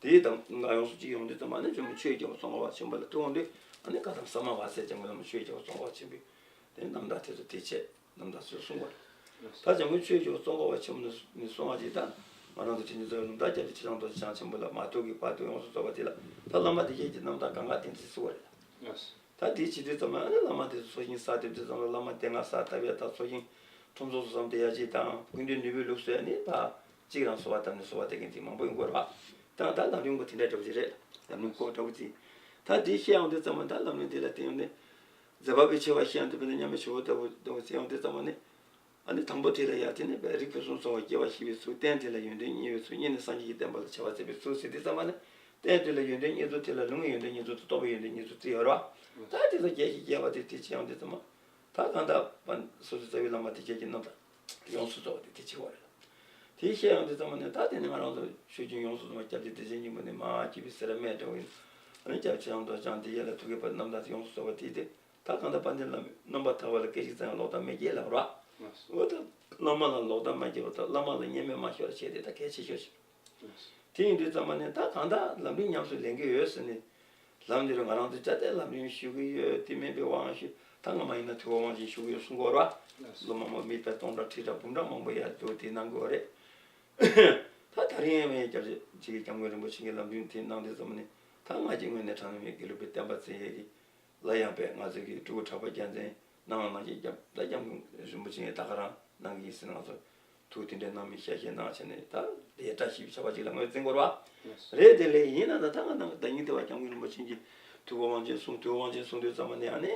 དེའི་གདམས་ངག་ཡོངས་སུ་གཅིག་ཡོང་དུས་ཙམ་པ་ནི་ཇོ་མོ་ཆོས་རྒྱལ་པོ་ཙོང་ཁ་པ་ཆེན་པོ་ལ་ཐུག་འོང་དུས་ཨ་ནི་བཀའ་གདམས་ཟབ་མོ་བ་ཟེར་ཅང་གི་ལམ་ཆོས་རྒྱལ་པོ་ཙོང་ཁ་པ་ཆེན་པོས་དེ་རྣམ་ཐར་དེ་ཚོ་དེ་བྱས་རྣམ་ཐར་ཚོས་གསུངས་པ་རེད། ད་ཇོ་མོ་ཆོས་རྒྱལ་པོ་ཙོང་ཁ་པ་ཆེན་པོ་ནས་གསུངས་པ་ཅིག་ད་ང་རང་ཚོ་དྲིན་ཅན་རྩ་བའི་ལུང་དར་རྒྱ་མཚོའི་ཆེ་ཚང་རྡོ་རྗེ་འཆང་ཆེན་པོ་ལ་མ་ཐུག་གི་བར་དུ་ཡོངས་སུ་རྫོགས་པ་དེ་ལ་ད་བླ་མ་དེ་གས་ཀྱི་རྣམ་ཐར་གང་ག་བསྟན་ཚུལ་གསུངས་པ་རེད། ད་དེའི་ཕྱི་དུས་ཙམ་ལ་ནི་བླ་མ་དེ་ཚོ་ཚོགས་ཞིང་གསར་འདེབས་དུས་ཙམ་ལ་བླ་མ་སྡེ་ལྔ་གསར་བཏབ་ཡ་ད་ཚོགས་ཞིང་ཁྲོམ་ཚོགས་སུ་བསམ་སྟེ་ཡ་གཅིག་དང་ཀུན་འདུས་ནོར་བུའི་ལུགས་སུ་ཡ་ནི་ད་གཅིག་རང་གསོལ་བ་བཏབ་ནས་གསོལ་བ་འདེབས་མཁན་དེ་མང་པོ་ཡོང་གི་རེད་བ། ད་ད་ལམ་རིམ་པོ་དེ་འདྲ་འདྲ་བོ་ཅིག་རེད། ལམ་རིམ་སྐོར་འདྲ་བོ་ཅིག་ད་དེ་བཤད་ཡོང་དུས་ཙམ་ལ་ད་ལམ་རིམ་དེ་ལ་བརྟེན་ཡོང་ནས་མཛད་པ་པོའི་ཆེ་བ་བཤད་ཡོང་དུས་དཔེར་ན་མཉམ་མེད་ཇོ་བོ་ལྟ་བུ་ལྟ་བུ་བཤད་ཡོང་དུས་ཙམ་ལ་ནི། ཨ་ནི་དང་པོ་དེ་ལ་ཡ་དེ་ནི་རིགས་ཕུན་སུམ་ཚོགས་པ་སྐྱེ་བ་བཞི་པའི་ཚུལ། རྟེན་དེ་ལ་ཡོན་ཏན་གཉིས་པའི་ཚུལ། གཉིས་ནི་སངས་རྒྱས་ཀྱི་བསྟན་པ་ལ་བྱ་བ་མཛད་པའི་ཚུལ་ཟེར་དུས་ཙམ་པ་ནི། རྟེན་དེ་ལ་ཡོན་ཏན་གཉིས་ཚུལ་དེ་ལ་ལུང་གི་ཡོན་ཏན་གཉིས་ཚུལ་དང་རྟོགས་པའི་ཡོན་ཏན་གཉིས་ཚུལ་བརྩི་ཡོད་རེད་བ། ད་དེ་ཚོ་རྒྱས་ཤིང་རྒྱས་པ་དེ་དེ་བྱེད་ཡོང་དུས་ཙམ་པ། ད་གང་ལྟར་སོ་སོའི་རྩ་བའི་བླ་མ་དེ་བརྒྱད་ཀྱི་རྣམ་ཐར་ཡོངས་སུ་རྫོགས་པ་དེ་དེ་བྱེད་པ་རེད། དེ་བཤད་ཡོང་དུས་ཙམ་པ་ནི་ད་དེ་ནི་ང་རང་ཚོ་ཆོས་རྒྱུན་ཡོངས་སུ་རྫོགས་པ་སྐྱབས་རྗེ་བདེ་ཆེན་སྙིང་པོ་ནས་མར་སྐྱེས་པའི་སེར་སྨད་འདྲ་བོ་ཡིན། ཨ་ནི་སྐྱབས་རྗེ་ཆེ་ཚང་རྡོ་རྗེ་འཆང་དེ་ཡན་ལ་ཐུག་གི་བར་རྣམ་ཐར་དེ་ཡོངས་སུ་རྫོགས་པ་དེ་དེ། ད་གང་ལྟར་དཔལ་ལྡན་བླ་མའི་རྣམ་པར་ཐར་པ་ལ་སྐད་ཅིག་ཙམ་ཡང་ལོག་ལྟ་མེད་ཀྱི་ལབ་ར། འོ་ད་བླ་མ་ལ་ལོག་ལྟ་མ་སྐྱེས་པ་དང་བླ་མ་ལ་བརྙས་སྨོད་མ་ཤོར་བྱས་ཏེ་ད་གལ་ཆེ་ཤོས་ཤིག་དེ་ཡིན་དུས་ཙམ་པ་ནས་ད་གང་ལྟར་ལམ་རིམ་ཉམས་སུ་ལེན་གྱི་ཡོད་ཟེར་ནས། ལམ་འདི་རུ་ང་རང་ཚོ་ཅ་ཏའི་ལམ་རིམ་ཞུ་གི་ཡོད། དེ་མིན་པའི་དབང་ཞུ་ད་སྔ་མ་ཡིན་ན་དུས་འཁོར་དབང་ཆེན་ཞུ་གི་ཡོད་གསུང་གི་ཡོད་ར། ལོ་མང་པོ་མི་ད་སྟོང་ཕྲག་ཁྲི་ཕྲག་འབུམ་ཕྲག་མང་པོ་ཡར་འདུག་དེ་གནང་གི་ཡོད་རེད། ད་ད་རིང་ཡང་སྐྱབས་རྗེ་ཅིག་གི་སྐྱབས་མགོན་རིན་པོ་ཆེ་གི་ལམ་རིམ་དེ་གནང་དུས་ཙམ་པ་ནས་ད་ང་གཅིག་དངོས་གནས་དྲང་གནས་དགེ་ལུགས་པའི་བསྟན་པ་འཛིན་ཡས་ཀྱི། ལ་ཡང་པས་ང་ཚོ་གི་སྤྲུལ་སྐུ་གྲགས་པ་རྒྱལ་མཚན་གནང་བ་ནང་བཞིན་རྒྱབ་ད་སྐྱབས་མགོན་རིན་པོ་ཆེ་ད་ག་རང་གནང་གི་ཡིན་ཟེར་ང་ཚོ་ཐུགས་དེ་འདྲའི་གནང་མི་ཤ་ཤེས་གནང་བྱས་ནས་ད་ལས་བཀྲ་ཤིས་པའི་བྱ་བ་ཅིག་ལ་ངོས་འཛིན་དགོས་ར། རེད་དེ་ལས་ཡིན་ན་ད་ད་ང་ནང་ད་ཉིན་དེ་བ་སྐྱབས་མགོན་རིན་པོ་ཆེ་གིས་དུས་འཁོར་དབང་ཆེན་གསུང་དུས་འཁོར་དབང་ཆེན་གསུང་དུས་ཙམ་པ་ནས་ཨ་ནི་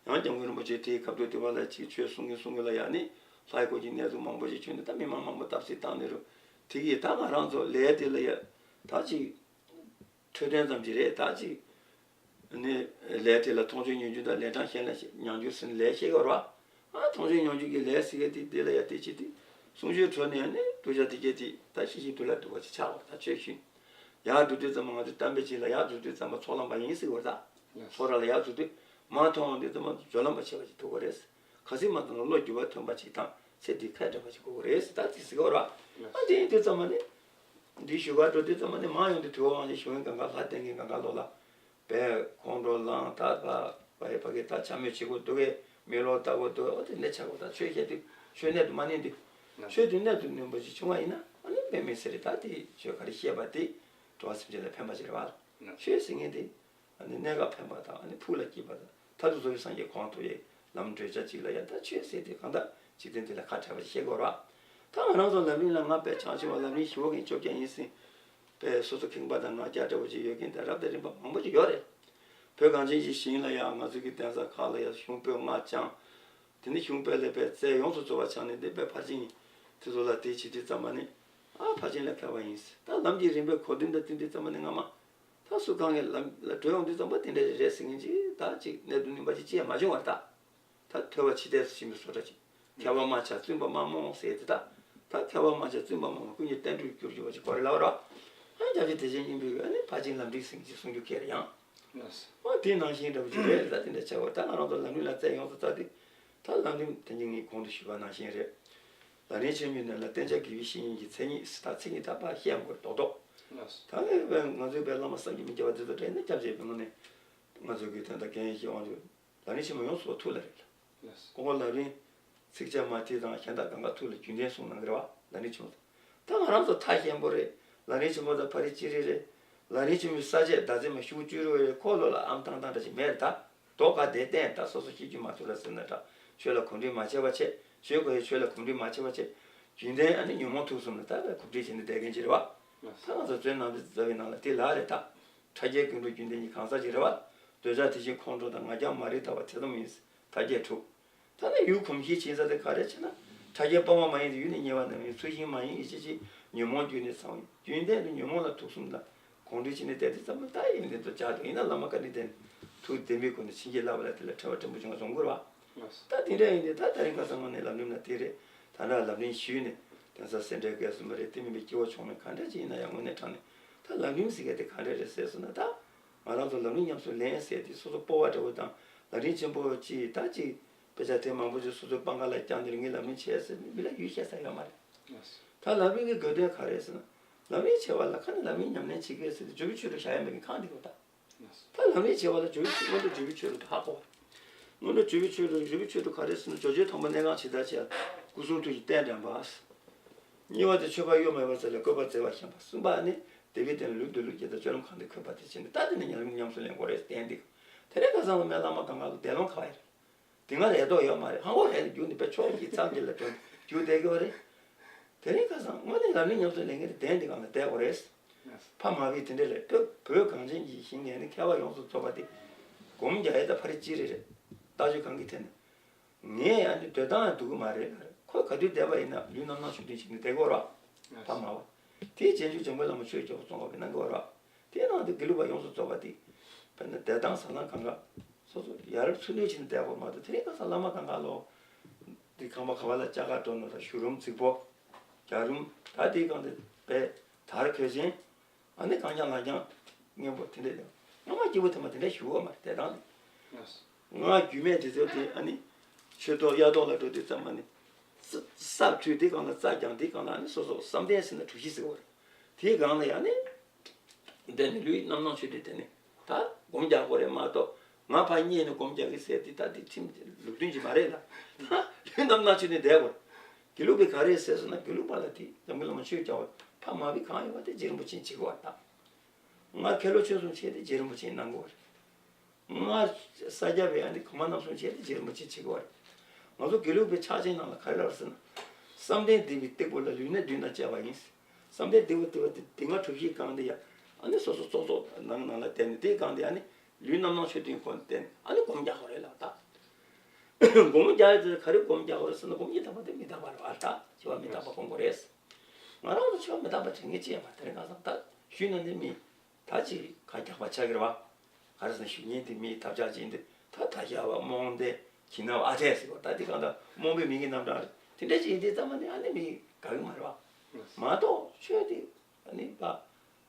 ཡང་སྐྱབས་མགོན་རིན་པོ་ཆེ་དེའི་སྐབས་དུས་དེ་བ་ལ་ཅིག་ཆོས་གསུང་གི་གསུང་གི་ལ་ཡ་ནི་ལྷའི་སྐོར་གྱི་གནས་ཚུལ་མང་པོ་ཞིག་བྱུང་ནས་ད་མི་མང་མང་པོ་བརྡབ་གསིག་བཏང་ནས་རུ་དེ་གིས་ད་ང་རང་ཚོ་ལས་དེ་ལ་ཡ་ད་ཅིག་འཕྲོད་བསྟེན་ཙམ་ཅིག་རེད་ད་ཅིག་ནི་ལས་དེ་ལ་མཐོང་ཆོས་མྱོང་འགྱུར་དང་ལན་གྲངས་གཞན་ལ་མྱང་འགྱུར་ཟེར་ནས་ལས་བཤད་ཀྱི་ཡོད་རེད་བ། ཨ་མཐོང་ཆོས་མྱོང་འགྱུར་གྱི་ལས་ཟེར་མཁན་དེ་དེ་ལ་ཡ་དེ་ཅི་དེ་གསུང་ཆོས་གྲོལ་ནས་ནི་གདུལ་བྱ་དེ་གྱད་དེ་ད་ཤི་ཤི་དུས་ལ་འདུག་པ་ཅིག་ཆགས་པ་ད་ཆོས་ཤིག་ཡར་འགྲོ་དུས་ཙམ་པ་ང་ཚོས་གཏམ་དཔེ་ཅིག་ལ་ཡར་འགྲོ་དུས་ཙམ་པ་ཚོགས་ལམ་པ་ཡིན་ཟེར་བ་ད། ཚོགས་ར་ལ་ཡར་འགྲོ་དུས་མར་མཐོང་ཡོང་དུས་ཙམ་པ་སྦྱོར་ལམ་པ་བྱེད་པ་ཅིག་ཐུག་གི་རེད། གལ་སྲིད་མ་ཐོན་ན་བློ་འགྱུར་བ་ཐོན་པ་ཅིག་དང་ཚེ་འདི་ཁ་བྲལ་བ་ཅིག་དགོས་ཀྱི་རེད་ཟེར་ད་ཅིག་ཟེར་གྱི་ཡོད་རེད་བ། ཨ་དེ་ཡིན་དུས་ཙམ་པ་ནི། འདི་ཞུ་གར་འགྲོ་དུས་ཙམ་པ་ནི་མང་ཡོང་དུས་དུས་འཁོར་དབང་ཆེན་ཞུ་མཁན་གང་ག་ལྷ་བསྟེན་མཁན་གང་ག་ལོག་ལ། བས་ཁོང་ཁྲོ་ལངས་ད་ཕ་ཕ་ཡི་ཕ་གི་ད་འཕྱ་སྨོད་བྱེད་དགོས་འདུག་གས་མི་ལོག་ལྟ་དགོས་འདུག་གས་འོ་དེ་འདྲ་ཆགས་དགོས་ད་ཆོས་བཤད་དུས་ཆོས་གནད་དུ་མ་གནས་དུས། ཆོས་དུས་གནད་དུ་གནས་པ་ཞིག་བྱུང་བ་ཡིན་ན་ཨ་ནི་དཔེ་མི་སྲིད་རེད་ད་དེ་ཆོས་ག་རེ་བཤད་པ་དེ་འགྲོ་བ་སེམས་ཅན་ལ་ཕན་པ་ཞིག་རེད་བ། ཆོས་ཟེར་མཁན་དེ། ཨ་ནི་གནས་སྐབས་ཕན་པ་དང་ཨ་ནི་ཕུགས་ལ་སྐྱིད་པ་དང་མཐར་ཐུག་རྫོགས་པའི་སངས་རྒྱས་གོ་འཕང་ཐོབ་ཡས་ལམ་བགྲོད་བྱ་གཅིག་ལ་ཡང་ད་ཆོས་ཟེར་དེ་གང་ལྟར་འཇིག་རྟེན་འདི་ལ་ཁ་བྲལ་བ་ཞིག་བཤད་དགོས་ར། ད་ང་རང་ཚོ་ལམ་རིམ་ལ་ང་དཔེ་བྱང་ཆུབ་པ་ལམ་རིམ་ཞི་བ་གི་བཅོ་བརྒྱད་ཡིན་ཟིན། དཔེ་སོ་སོ་ཁེངས་པ་དང་ང་རྒྱལ་འདྲ་བོ་ཅིག་ཡོད་མཁན་དེ་རབ་དང་རིམ་པ་མང་པོ་ཅིག་ཡོད་རེད། བོད་གངས་ཅན་གྱི་ཞིང་ལ་ཡང་ང་ཚོ་གི་གདན་ས་ཁག་ལ་ཡང་གཞུང་པོད་ལྔ་བཅངས། དེ་ནི་གཞུང་དཔལ་ལས་པའི་རྩལ་ཡོངས་སུ་རྫོགས་པ་སྦྱངས་ནས་འདི་པའི་ཕར་ཕྱིན་དེ་ཚོ་ལ་དེ་བྱེད་དུས་ཙམ་པ་ནི་ཨ་ཕར་ཕྱིན་ལ་མཁས་པ་ཡིན། ད་ལམ་གྱི་རིམ་པའི་གོ་དོན་དང་བསྟུན་དུས་ཙམ་པ་ནི་སྔ་མ་ད་སུ་གང་གི་ལམ་ལ་བགྲོད་ཡོང་དུས་ཙམ་པ་དེ་འདྲ་རེད་ཟེར་མཁན་ཅིག་ད་ཅིག་གནད་དུ་བསྣུན་པ་ཅིག་ཅི་ཡང་མ་བྱུང་བར་ད། ད་ཐོས་པ་ཕྱི་བལྟས་སུ་ཕྱིན་པའི་བཟོ་འདྲ་ཅིག་མཁས་པ་མ་ཆགས་བཙུན་པ་མ་རྨོངས་ཟེར་དེ་ད། ད་མཁས་པ་མ་ཆགས་བཙུན་པ་མ་རྨོངས་ཀུན་གྱི་བསྟན་འགྲོའི་རྒྱུར་གྱུར་པ་ཅིག་གོ་རེ་ལབ་རོགས། ཨ་སྐྱབས་རྗེ་བདེ་ཆེན་སྙིང་པོས་ཨ་ནི་ཕར་ཕྱིན་ལམ་རིམ་ཟེར་མཁན་ཅིག་གསུང་རྒྱུ་ཁེལ་ཡང་། ཨོ་དེ་ནང་བཞིན་འདྲ་པོ་ཅིག་རེད་ལ་ད་དེ་འདྲ་བྱ་བ་ད་ང་རང་ཚོ་ལམ་རིམ་ལ་རྩལ་ཡོངས་སུ་བཙལ་ཏེ། ད་ལམ་རིམ་དེ་ཉིད་ངས་གོང་དུ་ཞུས་པ་ནང་བཞིན་རེད། ལམ་རིམ་ཆེན་མོའི་ནང་ལ་བསྟེན་བྱ་དགེ་བའི་བཤེས་གཉེན་གྱི་མཚན་ཉིད་ད་མཚན་ཉིད་ད་ཕར་བཤད་དགོས་རེད་རྡོག་རྡོག་ད་ལས་པའི་ང་ཚོའི་པའི་བླ་མ་བསམ་གྱིས་མི་ཁྱབ་པ་དེ་ཚོ་དྲན་ན་སྐྱབས་རྗེ་པའི་ངོས་ནས་ང་ཚོ་གི་དོན་དག་རྒན་ཡེ་ཤེས་དབང་ཕྱུག་ལམ་རིམ་ཆེན་མོ་ཡོངས་སུ་ཐུགས་ལ་རེད་ལ། ཀོང་པོ་ལམ་རིམ་ཚིགས་བཅད་མ་དེ་དང་གཞན་དག་གང་ག་ཐུགས་ལ་རྒྱུན་ལྡན་གསུངས་གནང་གི་རེད་བ་ལམ་རིམ་ཆེན་མོ་དང་། ད་ང་རང་ཚོ་ཐག་ཞན་པོ་རེད། ལམ་རིམ་ཆེན་མོ་དང་ཕ་རི་ཅི་རི་རེད། ལམ་རིམ་ཆེན་མོའི་ས་བཅད་ཟླ་ཚེས་མ་ཤུ་བཅུ་རུ་རེད་ཁོ་ལོ་ལ་ཨམ་ཐང་ཐང་འདྲ་ཞིག་མེད་རེད་ད། རྡོ་ག་དེ་བསྟན་ད་སོ་སོ་ཤེས་རྒྱུ་མ་ཐུབ་ལ་ཟེར་ན་འདྲ་ཆོས་ལ་གོམས་འདྲིས་མ་བྱས་པ་བྱས་ཆོས་གོ་ཡའི་ཆོས་ལ་གོམས་འདྲིས་མ་བྱས་པ་བྱས་རྒྱུན་ལྡན་ཨ་ནི་ཉོན་མོངས་དུག་གསུམ་ལ་ད་ལ་གོམས་འདྲིས་བྱས་ནས་བསྡད་མཁན་ཅིག་རེད་བ། ད་ང་ཚོ་མཛོད་ནང་དུ་མཛད་པའི་ནང་ལ་དེ་ལ་རེད་ད། ཕྲ་རྒྱས་ཀུན་འགྲོ་རྒྱུན་ལྡན་གྱི་གང་ཟག་ཅིག་རེད་བ། འདོད་ཆགས་དེ་བཞིན་ཁོང་ཁྲོ་དང་ང་རྒྱལ་མ་རིག་ལྟ་བ་ཐེ་ཚོམ་ཡིན། ཐ་སྙད་དྲུག་ད་ནི་ཡུལ་གོམས་གཤིས་ཕྱིན་ས་དེ་ག་རེ་བྱས་ན། ཕྲ་རྒྱས་སྤངས་པ་མ་ཡིན་ཏེ་ཡུལ་ནི་ཉེ་བ་ནི་མིན་ཚུལ་བཞིན་མ་ཡིན་ཡིད་ཆེས་ཀྱི་ཉོན་མོངས་རྒྱུ་ནི་ཚང་བ་ཡིན། རྒྱུན་ལྡན་དུ་ཉོན་མོངས་ལ་དུག་གསུམ་དང་གོང་འདྲིས་ཕྱིན་ནས་བསྡད་དེ་ཙམ་ད་ཡིན་དེ་ཚོ་བྱ་དོ་ཡིན་ན་བླ་མ་བཀའ་དྲིན་ལྡན་ཐུགས་བདེན་པའི་སྒོ་ནས་བྱིན་གྱིས་བརླབས་པ་ལ་དེ་ལ་ཕྲད་པ་ཕྲན་བུ་ཅུང་བཟང་དགོས་ར། ད་དེ་འདྲ་ཡིན་དེ་ད་ད་རིང་ཁ་སང་ངོས་ནས་ལམ་རིམ་ལ་དེ་རེད། ད་ལྟ་ལམ་རིམ་ཞུས་ནས་དེང་སང་སེ་འབྲས་དགེ་གསུམ་པ་རེད་དེ་མིན་པའི་སྐྱེ་བོ་ཆུང་མེད་ག་འདྲ་ཅིག་ཡིན་ན་ཡང་དངོས་གནས་དྲང་གནས་ད་ལམ་རིམ་ཟེར་མཁན་དེ་ག་འདྲ་རེད་ཟེར་སོང་ན་ད། ང་རང་ཚོ་ལམ་རིམ་ཉམས་སུ་ལེན་ཟེར་དེ་སོ་སོ་སྤོབས་པ་འདྲ་བོ་དང་ལམ་རིམ་ཆེན་པོ་ཅིག་ད་ཅིག་དཔེ་ཆ་དེབ་མང་པོ་ཅིག་སོ་སོའི་པང་ཁ་ལ་བཀྱགས་ནས་ངས་ལམ་རིམ་བྱས་ཟེར་ནས་མི་ལ་ཡུལ་བཤད་ས་ཡོད་མ་རེད། ད་ལམ་རིམ་གྱི་དགོས་དོན་ག་རེ་ཟེར་ན། ལམ་རིམ་བྱེད་པ་ལ་ཁ་ནས་ལམ་རིམ་ཉམས་ལེན་བྱེད་དགོས་ཟེར་ཏེ་ཇོ་བོའི་ཆོས་དུ་བཞག་ཡ་མེད་མཁན་གང་འདི་གོ་ད། ད་ལམ་རིམ་བྱེད་པ་ལ་ཇོ་བོའི་ཆོས་སྔོན་འགྲོ་ཇོ་བོའི་ཆོས་དུ་ཧ་གོ་བ། སྔོན་འགྲོ་ཇོ་བོའི་ཆོས་དུ་ཇོ་བོའི་ཆོས་དུ་ག་རེ་ཟེར་ན་ཇོ་བོའི་ཐོག་མ་གནས་ཁང་ཇི་ལྟར་བྱས་སྐུ་གསུང་ཐུགས་ཀྱི་རྟེན་དྲངས་པ། གཉིས་པ་དེ་མཆོད་པ་གཡོ་མེད་པར་མཛད་ལ་བཀོད་པ་མཛད་པར་བཞེངས་པ། གསུམ་པ་ནི་དེ་བས་དེ་ལ་ལུགས་དང་ལུགས་ཀྱི་དང་སྤྱོད་ལམ་གང་དུ་འཁོད་པ་དེ་བྱས་ནས་ད་དེ་ནི་ཉམས་ཉམས་སུ་ལེན་དགོས་རེད་བསྟན་འདི། དེ་རིང་ཁ་སང་ལ་མེད་བླ་མ་གང་ག་གི་བདེ་ལོང་ག་བ་ཡིན། དེ་སྔ་ལས་ལྡོག་ཡོད་མ་རེད་ཧང་གོ་རེད་རྒྱུག་ནི་པའི་ཕྱོགས་ཀྱི་མཚམས་ཀྱི་ལ་དོན་རྒྱུག་བསྡད་ཀྱི་བ་རེད། དེ་རིང་ཁ་སང་དངོས་གནས་ལམ་རིམ་ཉམས་སུ་ལེན་མཁན་དེ་གདན་འདི་གང་ལ་བསྡད་དགོས་རེད། ཕ་མ་བི་དེ་འདྲ་ལས་བོད་བོད་གངས་ཅན་གྱི་ཞིང་ནས་ནི་མཁས་པ་ཡོངས་སུ་རྫོགས་པ་དེ་སྒོམ་རྒྱག་ཡས་ད་ཕ་རི་ཅི་རེ་རེད། ལྟ་སྤྱོད་གང་གི་ཐད་ནས། ངས་ཡང་ནི་སྡོད་སྟངས་ཡང་སྡུག་གི་མ་རེད་ལ་རེད། ཁོས་ག་དུས་བསྡད་པ་ཡིན་ན་ལུས་རྣམ་སྣང་ཆོས་བདུན་བྱས་ནས་བསྡད་དགོས་ར། ཕ་མ་བ། དེའི་རྗེས་འཇུག་འཇམ་མགོན་བླ་མ་ཆོས་སྐྱོབ་པ་ཙོང་ཁ་པའི་གནང་དགོས་ར། དེའི་ནང་དུ་དགེ་ལུགས་པ་ཡོངས་སུ་རྫོགས་པ་དེ། དཔེར་ན་བསྡད་སྟངས་ཟ་སྟངས་གང་ག་སོ་སོ་ཡར་ཚུར་ལུས་བྱས་ནས་བསྡད་དགོས་མ་གཏོགས་དེ་རིང་ཁ་སང་བླ་མ་གང་ག་ལོ། དེ་ཁང་པ་ག་བ་ལ་ལྕགས་ཁ་སྒྲོག་ནོ་ད་བཞུགས་རུམ་རྫིག་པོ། རྒྱག་རུམ་ད་དེའི་སྒང་དེ་པས་དར་གོས་ཆེན། ཨ་ནི་གང་རྐྱང་ལག་རྐྱང་སྔོན་པོ་དེ་འདྲ་ཡོད། སྔ་མ་སྐྱེས་བུ་དམ་པ་དེ་འདྲ་ཞུ་བ་མ་རེད་དེ་དང་དེ། ང་རྒྱུད་སྨད་དེ་ཚོ་དེ་ཨ་ནི། ཆོས་ཐོག་གཡའ་ཐོག་ལ་འགྲོ་དུས་ཙམ་པ་ནི། ས་ས་བྲུས་དེ་སྒང་ལ་རྩྭ་རྐྱང་དེ་སྒང་ལ་ཨ་ནི་སོ་སོ་བསམ་གཏན་ཟེར་ན་གྲུ་བཞི་ཟེར་བ་རེད། དེའི་སྒང་ལ་ཡང་ནི། འདི་ནི་ལུས་རྣམ་སྣང་ཆོས་སྡུད་དེ་ནི། ད་སྒོམ་རྒྱག་དགོས་རེད་མ་གཏོགས། ང་ཕར་བསྙེས་ནས་སྒོམ་རྒྱག་གི་ཟེར་དེ་ད་དེ་ཁྲིམས་ལུགས་མཐུན་གྱི་མ་རེད་ལ། ད་ལུས་རྣམ་སྣང་ཆོས་སྡུད་བསྡད་དགོས། དགེ་ལུགས་པས་ག་རེ་ཟེར་སོང་ན་དགེ་ལུགས་པ་ལ་དེ་འཛམ་བུ་གླིང་མ་ཆོས་རྒྱག་པ་ཕ་མ་བི་གང་ཡོད་པ་དེ་རྗེ་རིན་པོ་ཆེ་བྱེད་དགོས་པ་དང་། ང་ཁེ་ལོ་ཆོས་གསུམ་བྱས་ཏེ་རྗེ་རིན་པོ་ཆེ་གནང་དགོས་པ་རེད། ང་ས་སྐྱ་པའི་ཨ་ནི་གོང་མ་རྣམ་གསུམ་བྱས་ཏེ་རྗེ་རིན་པོ་ཆེ་བྱེད་དགོས་པ་རེད། ང་ཚོ་དགེ་ལུགས་པའི་ཕྱག་ཆེན་ནང་ལ་ག་རེ་ལབ་ཟེར་ན། བསམ་གཏན་སྡིག་པའི་སྟེགས་བུ་ལ་ལུས་གནད་བདུན་དང་བཅས་པ་ཡིན། བསམ་གཏན་སྡིག་པ་སྡིག་པ་དེ་སྡིག་ལྔ་གྲུ་བཞིའི་སྒང་དེ་ཡ། ཨ་ནི་སོ་སོ་ཙོག་ཙོག་ནང་ནང་ལ་བསྡད་ནས་དེའི་སྒང་དེ་ཨ་ནི་ལུས་རྣམ་སྣང་ཆོས་སྡུད་ཁོ་ནས་བསྡད་ནས་ཨ་ནི་སྒོམ་རྒྱག་དགོས་རེད་ལབ་ད། སྒོམ་རྒྱག་ཡ་དེ་ག་རེ་སྒོམ་རྒྱག་དགོས་རེད་ཟེར་ན་སྒོམ་གྱི་དམ་པ་དེ་མི་རྟག་པ་རེད་བ་ད་འཆི་བ་མི་རྟག་པ་སྒོམ་དགོས་རེད། ང་རང་ཚོ་འཆི་བ་མི་རྟག་པ་དྲན་མཁན་ཅི་ཡང་མ་རེད་དེ་རིང་ཁ་སང་ད་ཞུས་ན་འདི་མི། ད་ཅིག་ཁ་རྒྱག་པ་ཆགས་ཀྱི་རེད་བ། ག་རེ་ཟེར་ན་ཞུ་མཁན་དེ་མིའི་ཐབས་ཆག་ཅིག་ཡིན་དུས་ད་ད་ཤ་བ་རྨོངས་དེ་གྱི་ན་བ་ཨ་འཐས་ཟེར་བ་ད་དེ་གང་ལྟར་རྨོངས་པའི་མིང་གི་རྣམ་གྲངས་རེད་དེ་འདྲ་ཅིག་ཡིན་དུས་ཙམ་པ་ནི་ཨ་ནི་མི་དགའ་གི་མ་རེད་བ། མ་གཏོགས་ཆོས་དེ་ཨ་ནི་བ་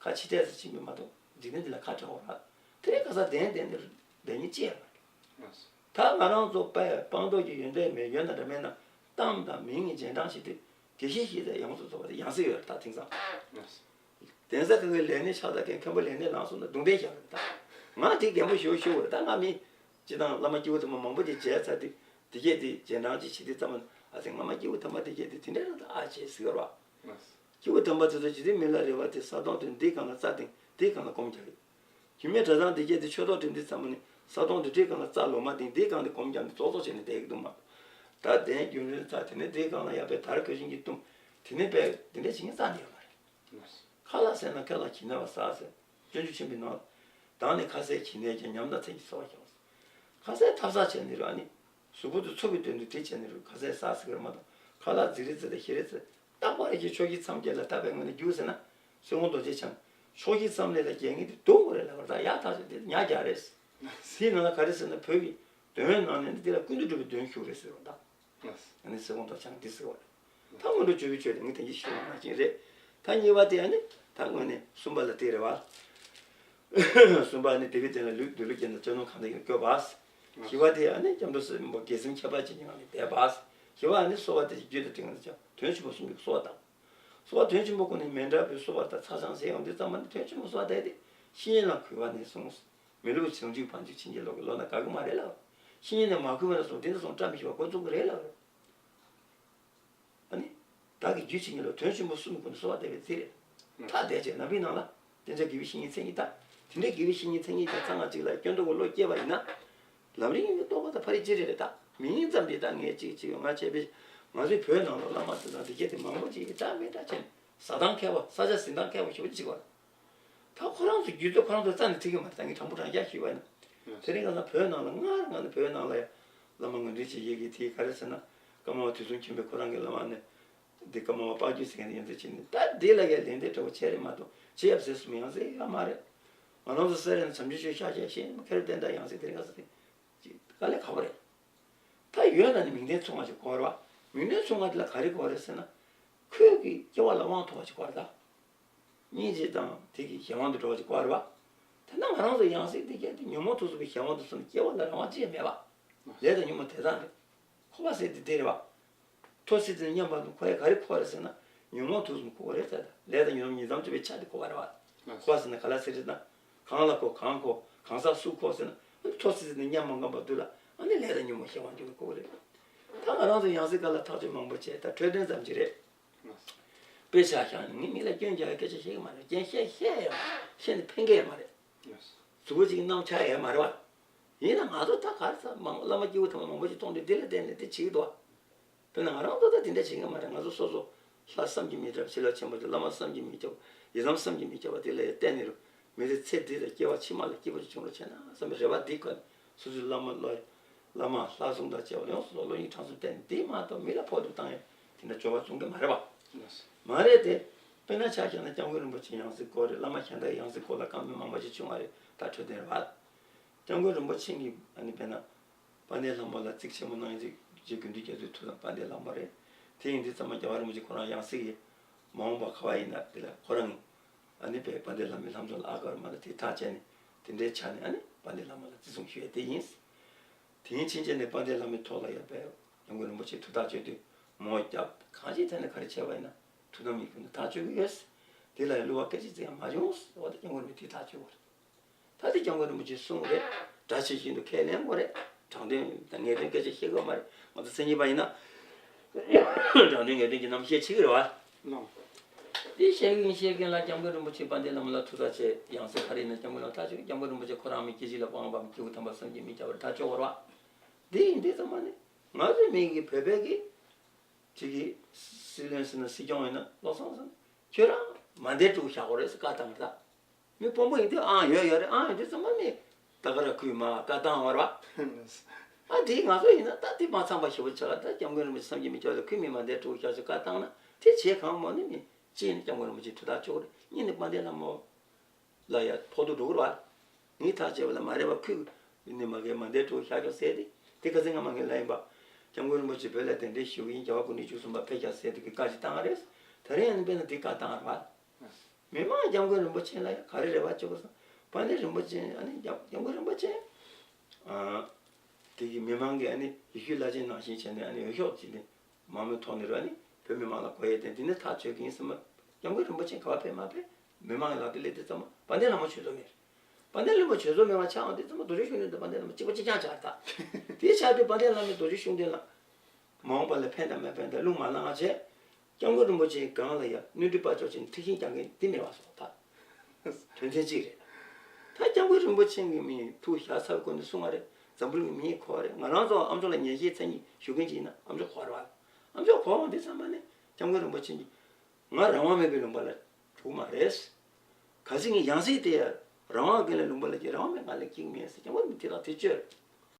ཁ་ཕྱི་འཐས་སུ་ཕྱིན་པའི་མ་གཏོགས་འཇིག་རྟེན་འདི་ལ་ཁ་བྲལ་བ་ར་དེ་རིང་ཁ་སང་བདེན་བདེན་དེ་བདེན་ཉིད་ཅི་ཡང་མ་རེད། ད་ང་རང་ཚོ་དཔེ་སྤངས་རྟོགས་ཀྱི་ཡོན་ཏན་མེད་ཡོད་ན་འདྲ་མེད་ན་གཏམ་དང་མིང་གི་རྗེས་འབྲང་ཞིག་དེ་དགེ་བཤེས་ཤིག་དང་ཡོངས་སུ་རྫོགས་པ་དེ་ཡང་སྲིད་ཡོད་རེད་ད་དེང་སང་། གདན་ས་ཁག་གི་ལས་སྣེ་ཆགས་ཚར་མཁན་མཁན་པོ་ལས་སྣེ་ལངས་སོང་ན་རྡུང་རྡེག་བཞག་རེད་ད། ང་དེ་རྒན་པོ་ཞེ་པོ་ཞུ་བ་རེད་ད་ང་མི། སྤྱི་བཏང་བླ་མ་སྐྱེས་བུ་དམ་པ་མང་པོ་ཅིག་མཇལ་ཚར་དུས་དེ་སྐད་དེ་རྗེས་འབྲང་ཅིག་བྱེད་དུས་ཙམ་པ་ཨ་ཙི་ང་མ་སྐྱེས་བུ་དམ་པ་དེ་སྐད་དེ་དེ་འདྲ་རེད་ད་ཨ་ཅེ་ཟེར་བ། སྐྱེས་བུ་དམ་པ་དེ་ཚོ་ཇི་སྲིད་མི་ལ་རེ་བ་དེ་ས་དོང་དེ་འདིའི་སྒང་ལ་རྩྭ་བཏིང་དེའི་སྒང་ལ་སྒོམ་རྒྱག་གི། རྒྱུད་སྨད་གྲྭ་ཚང་དེ་སྐད་དེ་ཆོས་ཐོག་འགྲིམ་དུས་ཙམ་པ་ནི་ས་དོང་དེ་འདིའི་སྒང་ལ་རྩྭ་ལོ་མ་བཏིང་དེའི་སྒང་དེ་སྒོམ་རྒྱག་ནས་ཙོག་ཙོག་བྱས་ནས་བསྡད་ཀྱི་འདུག་མ། ད་གདན་རྒྱུན་རིང་རྩྭ་དེ་ནས་དེའི་སྒང་ལ་ཡར་པའི་དར་གོས་ཆེན་གྱི་བཏུམ་དེ་ནས་པའི་དེ་འདྲ་བྱེད་མཁན་རྩ་ནས་ཡོད་མ་རེད། ཁ་ལག་ཟས་ན་ཁ་ལག་གྱི་ན་བ་ཟ་ཟེར། སྤྱོད་འཇུག་ཆེན་པོའི་ནང་། བདག་ནི་ཁ་ཟས་གྱི་ནས་ཀྱང་ཉམས་དང་མཚན་གྱི་ཚོར་བ་ཤོག་ཁ་ཟས་ཐབ་ཚང་བྱས་ནས་ར་ནི། གཟུགས་པོ་དེ་འཚོ་བའི་དོན་དུ་དེ་བྱས་ནས་རུ་ཁ་ཟས་ཟ་ཟེར་གི་རེད་མ་གཏོགས། ཁ་ལག་ཟི་རི་ཟི་དང་ཤི་རི་ཟི། རྟག་པར་གྱི་ཕྱོགས་བཞི་མཚམས་བརྒྱད་ལ་བརྟག་པའི་ངོས་ནས་རྒྱུ་ཟེར་ན། སྲིད་དབང་རྡོ་རྗེ་འཆང་། ཕྱོགས་བཞི་མཚམས་ལས་ལ་རྒྱལ་ངེས་དེ་སྡུག་པོ་རེད་ལབ་པར། ད་ཡག་ཐག་ཆོད་དེ་ཉག་རྒྱག་རེད། དེའི་ནང་ལ་ག་རེ་ཟེར་ན། བོད་ཀྱི་འདོན་ནང་ནས་ནི་དེ་ལ་ཀུན་ཏུ་སྒྲུབ་པའི་འདོན་ཞུགས་རེད་ཟེར་བ་ད། ཨ་ནི་སྲིད་དབང་རྡོ་རྗེ་འཆང་འདི་ཟེར་བ་རེད། ད་སྔོན་འགྲོ་བཅུ་པའི་ཆོས་དེ་ངས་དེ་གྱིས་ཤེས་པ་ནང་བཞིན་རེད། ད་གཉིས་པ་དེ་ཨ་ནི་ད་དངོས་གནས་གསུམ་པ་ལ་དེ་རེད་བ། གསུམ་པ་ནི་དེ་བའི་དེ་ལ་ལུས་འདོད་ལུས་ཀྱི་ནང་སྤྱོད་ནོར་གང་དེ་ཡིན་བཀོད་པ། བཞི་པ་དེ་ཨ་ནི་སྐྱབས་འགྲོ་སྲིན་པོ་དགེ་སེམས་ཁྱད་པར་ཅན་གྱི་ངང་ནས་འདས་པ། བཞི་པ་ཨ་ནི་གསོལ་བ་དེ་རྒྱུད་དང་དྲིན་ཅན་དོན་ཆེན་པོ་གསུམ་གྱི་གསོལ་བ་དང་། གསོལ་བ་དོན་ཆེན་པོ་ཀུན་ནས་མི་འདའ་བའི་གསོལ་བ་དང་ཚར་གཅོད་ཟེར་ཡོང་དུས་ཙམ་པ་ནི་དོན་ཆེན་པོ་གསོལ་བ་དེ་དེ་བཤེས་གཉེན་ལ་གུས་པ་ནས་བཟུང་། མི་སློབ་བྱང་ཆུབ་བར་ཆད་ཕྱིན་ཅི་ལོག་གི་བློ་ན་དགའ་གི་མ་རེད་ལབ། བཤེས་གཉེན་ནས་མ་གུས་པ་ནས་བཟུང་དེ་འདྲ་སོང་བཀྲ་མི་ཤིས་པ་འགོ་བཙུགས་གི་རེད་ལབ། ཨ་ནི། བདག་གི་རྒྱུད་ཕྱི་ཉིད་ལ་དོན་ཆེན་པོ་གསུམ་ཀུན་ཏུ་གསོལ་བ་འདེབས་པའི་ཚིག་རེད། ཐ་དད་ཅེས་ནམ་པའི་ནང་ལ། དེ་འདྲ་དགེ་བའི་བཤེས་གཉེན་མཚན་ཉིད་དང་། དེ་འདྲའི་དགེ་བའི་བཤེས་གཉེན་མཚན་ཉིད་ཀྱི་གསང་སྔགས་གཅིག་ལ་སྐྱོན་འདོགས་ཀྱི་བློ་སྐྱེས་པ་ཡིན་ན། ལམ་རིམ་གྱི་རྟོགས་པ་དང་ཕ་རི་ཅི་རེ་རེ་དང་མིང་ཙམ་དེ་དག་ངས་གཅིག་གཅིག་ང་བྱས་པས། ང་ཚོའི་བོད་ནང་ལ་བླ་མ་དེ་དང་དེ་སྐད་དེ་མང་པོ་ཅིག་གིས་འདྲ་མི་འདྲ་བྱས་ནས་ཟ་སྟངས་མཁས་པ། ས་ཆ་ཟིན་སྟངས་མཁས་པ་ཞེ་པོ་ཅིག་བར། ད་ཁོ་རང་ཚོ་རྒྱུད་ཚོ་ཁོ་རང་ཚོ་རྩ་ནས་ཁྲིད་ཀྱི་མ་རེད། ད་ངས་དྲང་པོ་དྲང་རྐྱང་ཞུས་པ་ཡིན་ན། དེ་རིང་ཁ་སང་བོད་ནང་ལ་སྔར་ང་ནི་བོད་ནང་ལ་ཡང་བླ་མ་ངོས་འཛིན་བྱེད་ཡས་ཀྱི་དེ་ག་རེ་ཟེར་ན། ཀརྨ་པ་དུས་གསུམ་མཁྱེན་པའི་ཁོ་རང་གི་བླ་མ་ནི། འདི་ཀརྨ་པ་དཔལ་སྐྱེས་ཟེར་མཁན་དེ་ཡོད་ཚད་ཕྱིན་ནས། ད་འདི་ལ་ཡང་ལན་འདེབས་འདྲ་བོ་བྱས་རེད་མ་གཏོགས་ཅི་ཡབ་ཟེར་གསུམ་ཡང་ཟེར་ཡོད་མ་རེད། ང་རང་ཚོ་སེ་ར་ནས་བྱམས་ཆེན་ཆོས་ཤག་བྱས་ཤེས་མཁན་རེད། དེ་འདྲ་ཡང་ཟེར་དེ་རིང་ཁ་སང་དེ་ཅིག་དཀའ་ལས་ཁག་པོ་རེད། ད་ཡོད་ན་ནི་མིང་དོན་མཚུངས་པ་ཞིག་དགོས་རེད་བ། མིང་དོན་མཚུངས་པ་དེ་ལ་ག་རེ་དགོས་རེད་ཟེར་ན། ཁོས་ཀྱི་སྐྱེ་བ་ལ་དབང་ཐོབ་པ་ཞིག་དགོས་རེད་ད། སྙིང་རྗེ་དང་དེ་གི་གཞན་དབང་དུ་འགྲོ་བ་ཅིག་དགོས་རེད་བ། དེ་ན་ང་རང་ཚོ་ཡང་སྲིད་དེ་སྐྱེ་དུས་ཉོན་མོངས་དུག་གསུམ་གྱི་གཞན་དབང་དུ་སོང་ནས་སྐྱེ་བ་ལ་རང་དབང་ཅི་ཡང་མེད་པ། ལས་དང་ཉོན་མོངས་དེ་དག་རེད། འཁོར་བ་ཟེར་དེ་དེ་རེད་བ། ཐོབ་སྲིད་དེ་མཉམ་པ་དང་ཁོ་ཡ་ག་རེ་འཁོར་རེད་ཟེར་ན། ཉོན་མོངས་དུག་གསུམ་འཁོར་བ་རེད་ཟེར། ད་ལས་དང་ཉོན་མོངས་ཉིས་ཙམ་གྱིས་ཆགས་ཏེ་འཁོར་བ་རེད་བ། འཁོར་བ་ཟེར་ན་ག་ལ་ཟེར་རེད་ན། གང་ལ་འཁོར་གང་འཁོར་གང་ཟག་སུ་འཁོར་ཟེར་ན། ཐོབ་སྲིད་དེ་མཉམ་པ་འགམ་པ་དུས་ལ་ཨ་ནི་ལས་དང་ཉོན་མོངས་གཞན་དབང་འགྱུར་བའི་འཁོར་བ་རེད། ད་ང་རང་ཚོ་ཡང་སྲིད་ཁ་ལ་ཐག་གཅོད་མང་པོ་བྱས། ད་འཕྲོད་བསྟེན་ཙམ་ཅིག་རེད། དཔེ་ཆ་བཞག་ནས་ངས་མི་ལ་སྐྱོན་རྒྱག་ཡའི་སྐད་ཆ་བཤད་ཀྱི་མ་རེད། རྐྱེན་བཤད་བཤད་ཡོད་མ་རེད། བཤད་ནས་ཕན་གྱི་ཡོད་མ་རེད། གཟུགས་པོ་གཅིག་གནང་ཆ་ཡོད་མ་རེད་བ། ཡིན་ན་ང་ཚོ་ད་ག་རེ་ཟ་མང་བླ་མ་སྐྱེས་བུ་དམ་པ་མང་པོ་ཞིག་མཐོང་དུས་འདི་ལ་བརྟེན་ནས་དེ་བྱེད་ཀྱི་འདུག་བ། དཔེར་ན་ང་རང་ཚོ་ད་དེ་འདྲ་བྱེད་ཀྱི་མ་རེད། ང་ཚོ་སོ་སོ་ལྷ་བསམ་གྱིས་མི་ཁྱབ། བྱིན་རླབས་ཆེན་པོ་དེ་བླ་མ་བསམ་གྱིས་མི་ཁྱབ། ཡི་དམ་བསམ་གྱིས་མི་ཁྱབ་པ་དེ་ལ་ཡང་བརྟེན་ནས་རུ། མི་ཚེ་ཚེ་འདི་དང་སྐྱེ་བ་ཕྱི་མ་ལ་སྐྱིད་པོ་ཅིག་བྱུང་རོགས་བྱས་ན་བསམ་པའི་རེ་བ་འདི་བསྐོས་ནས། སོ་སོའི་བླ་མ་བླ་བླ་མ་ལྷ་སྲུང་དང་བཅས་པ་ཡོངས་སུ་རྫོགས་བློ་སྙིང་བྲང་གསུམ་བརྟེན་ནས་འདི་མ་གཏོགས་མི་ལ་ཕོག་ཐུག་བཏང་ཡང་དེ་འདྲ་འབྱོར་བ་བྱུང་གི་མ་རེད་པ། མ་རེད་དེ། དཔེར་ན་ཆ་བཞག་ན་སྐྱབས་མགོན་རིན་པོ་ཆེའི་ཡང་སྲིད་སྐོར་རེད། བླ་མ་གཞན་དག་ཡང་སྲིད་སྐོར་ལ་བཀའ་མོལ་མང་པོ་ཞིག་བྱུང་བ་རེད། ད་འཕྲོད་བསྟེན་རེད་པ། སྐྱབས་མགོན་རིན་པོ་ཆེ་གིས་ཨ་ནི་དཔེར་ན། དཔལ་ལྡན་ལྷ་མོ་ལ་གཙིགས་ཆེན་པོ་གནང་ཡིན་ཅིག་རྗེ་དགེ་འདུན་རྒྱ་མཚོའི་ཐུགས་དམ་དཔལ་ལྡན་ལྷ་མོ་རེད། དེ་ཡིན་དུས་ཙམ་པ་རྒྱལ་བ་རིན་པོ་ཆེ་ཁོ་རང་ཡང་སྲིད་ཀྱི་མ་འོངས་པ་ག་བ་ཡིན་ན་དེ་ལ་ཁོ་རང་ཨ་ནི་དཔལ་ལྡན་ལྷ་མོའི་ལྷ་མཆོག་ལ་ཨ་ཀར་མ་ལ་དེ་ཐག་བཅད་ནས་དེ་འདྲའི་ཆ་ནས་ཨ་ནི་དཔལ་ལྡན་ལྷ་མོ་ལ་བརྩི་སྲུང་ཞུ་ཡས་དེ་ཡིན། དེ་ཡིན་ཕྱིན་ཆད་ནས་དཔལ་ལྡན་ལྷ་མོའི་ཐོག་ལ་ཡར་དཔལ་སྐྱབས་མགོན་རིན་པོ་ཆེ་ཐུགས་ཐག་གཅོད་དུས་མོ་རྒྱབ་གང་ཅིའི་ཐད་ནས་ག་རེ་བྱས་པ་ཡིན་ན་ཐུགས་དམ་ཡིན་ཁུལ་ནས་ཐག་གཅོད་ཀྱི་ཡོད། དེ་ལ་ཡང་བསླུ་བ་སྐད་ཅིག་ཙམ་ཡང་མ་བྱུང་། འོ་ད་སྐྱབས་མགོན་རིན་པོ་ཆེས་ཐག་གཅོད་པ་རེད། ད་དེ་སྐྱབས་མགོན་རིན་པོ་ཆེས་གསུངས་རེད། སྒྲ་ཇི་བཞིན་དུ་ཁས་ལེན་དགོས་རེད། དྲང་དོན་དང་ངེས་དོན་སྐད་ཆ་བཤད་དགོས་མ་རེད། ང་ཚོ་མཚན་ཉིད་པ་ཡིན་ན། དྲང་དོན་ངེས་དོན་གྱི་རྣམ་བཤད་བྱེད་ཀྱི་རེད་བ། ལགས། དེ་བཤད་ཀྱིན་བཤད་ཀྱིན་ལ་སྐྱབས་མགོན་རིན་པོ་ཆེ་དཔལ་ལྡན་ལྷ་མོ་ལ་ཐུགས་ཐག་བཅད། ཡང་སྲིད་ག་རེ་ཡིན་ན་སྐྱབས་མགོན་ལ་ཐག་གཅོད། སྐྱབས་མགོན་རིན་པོ་ཆེ་ཁོ་རང་མི་སྐྱེ་འཇིག་ལ་སྤང་བའམ་སྐྱེ་དགུ་དམ་པ་བསམ་གྱིས་མི་ཁྱབ་པར་ཐག་གཅོད་པ་རེད་བ། དེ་ཡིན་དུས་ཙམ་པ་ནི་ང་ཚོའི་མི་གི་བོད་པའི་གི་ཅིག་གི་སྲིད་བློན་ཟེར་ན་སྲིད་སྐྱོང་ཡིན་ན་བློ་བཟང་ཟེར་ན་ཁྱོད་རང་མ་འདས་དྲུག་བཞག་དགོས་རེད་ཟེར་བཀའ་བཏང་གི་རེད་ད། མི་དཔོན་པོ་ཡིན་དུས་ཨང་ཡོད་ཡོད་རེད། ཨང་ཡོད་དུས་ཙམ་པ་མི་ད་ག་ར་ཁུལ་མ་བཀའ་བཏང་བ་རེད་བ། ཨ་དེ་ང་ཚོ་ཡིན་ན་ད་དེ་མ་ཚང་པ་ཞེ་པོ་ཆགས། ད་སྐྱབས་མགོན་རིན་པོ་ཆེ་བསམ་གྱིས་མི་ཁྱབ་ལ་ཁུལ་མི་མ་འདས་དྲུག་བཞག་ཅིག་བཀའ་བཏང་ན་དེ་བྱེད་གང་མོ་ནི་མི་གཅིག་ནི་སྐྱབས་མགོན་རིན་པོ་ཆེ་ཐུགས་ཐག་གཅོད་རེད། གཉིས་ནི་དཔལ་ལྡན་ལྷ་མོ་ལ་ཡ་ཕོག་ཐུག་འགྲོ་གི་རེད་བ། ངས་ཐག་བཅད་པ་ལ་མ་རེད་བ། ཁུལ་ནི་མ་གའི་མ་འདས་དྲུག་བཞག་ཆོག་ཟེར་ཏེ་དེ་ཁ་སང་ང་མ་ངའི་ལ་ཡིན་པ། སྐྱབས་མགོན་རིན་པོ་ཆེ་བོད་ལ་གདན་འདྲེན་ཞུ་གི་ཡིན། རྒྱལ་བ་སྐུ་ཕྲེང་བཅུ་གསུམ་པ་ཕེབས་ཤག་ཟེར་དུས་ཀྱི་བཀའ་ཞིག་བཏང་བ་རེད། ད་རིང་ཡང་ནི་དཔེར་ན་དེ་བཀའ་བཏང་བ་རེད་བ། མི་མང་སྐྱབས་མགོན་རིན་པོ་ཆེ་ལ་ཡང་ག་རེ་རེ་བ་བཅོལ་དགོས་སམ། དཔལ་ལྡན་རིན་པོ་ཆེ་ཨ་ནི་སྐྱབས་སྐྱབས་མགོན་རིན་པོ་ཆེ། ཨ། དེ་གི་མི་མང་གིས་ཨ་ནི་ཡེ་ཤུའི་བླ་ཆེན་ནང་བཞིན་བྱས་ནས་ཨ་ནི་འོས་ཤོག་བྱིན་ནས་མང་མོས་ཐོག་ནས་རུ་ཨ་ནི་བོད་མི་མང་ལ་གོ་ཡས་བསྟན། དེ་ནས་ཐག་གཅོད་ཀྱི་ཡིན་སམ། སྐྱབས་མགོན་རིན་པོ་ཆེ་ག་པར་ཕེབས་མ་ཕེབས་མི་མང་གི་ལག་ཏུ་སླེབས་དུས་ཙམ་པ་དཔལ་ལྡན་ལྷ་མོ་ཆོས་ཚོགས་མེད། དཔལ་ལྡན་ལྷ་མོ་ཆོས་ཚོགས་མེད་པ་ཆགས་འོང་དུས་ཙམ་པ་རྡོ་རྗེ་ཤུགས་ལྡན་དང་དཔལ་ལྡན་ལྷ་མོ་གཅིག་པ་གཅིག་རྐྱང་ཆགས་རེད་ད། དེ་ཆགས་དུས་དཔལ་ལྡན་ལྷ་མོས་རྡོ་རྗེ་ཤུགས་ལྡན་ལ་མ་འོངས་པ་ལ་ཕན་དང་མ་ཕན་དང་རླུང་མ་ལངས་བྱས། སྐྱབས་མགོན་རིན་པོ་ཆེའི་སྒང་ལ་ཡ་གནོན་སྒྲིག་དཔལ་འབྱོར་ཆེན་མཐིལ་ཕྱིན་རྒྱག་མཁན་འདི་མེད་པ་སོང་ད། དོན་ཚན་གཅིག་རེད། ད་སྐྱབས་མགོན་རིན་པོ་ཆེ་གི་མིང་ཐུགས་བཞག་ཚར་བའི་སྐོར་ནས་གསུང་བ་རེད། འཛམ་བུ་གླིང་གི་མི་གོ་བ་རེད། ང་རང་ཚོ་ཨ་མཆོག་ལ་ཉན་ཤེས་མཚན་ཉིད་ཞུ་མཁན་ཅིག་ཡིན་ན་ཨ་མཆོག་གོ་བ་རེད་བ། ཨ་མཆོག་གོ་བ་འདི་ཚང་མ་ནི་སྐྱབས་མགོན་རིན་པོ་ཆེ་གིས་ང་རང་དབང་མེད་པའི་ལུང་པ་ལ་འགྲོ་གི་མ་རེད། གལ་སྲིད་ངས་ཡང་སྲིད་དེ་རང་དབང་གི་ལུང་པ་ལ་ཀྱི་རང་དབང་མེད་ང་ལ་སྐྱིད་མེད་ཟེར་སྐྱབས་མགོན་དེ་དག་དེ་བཅོས།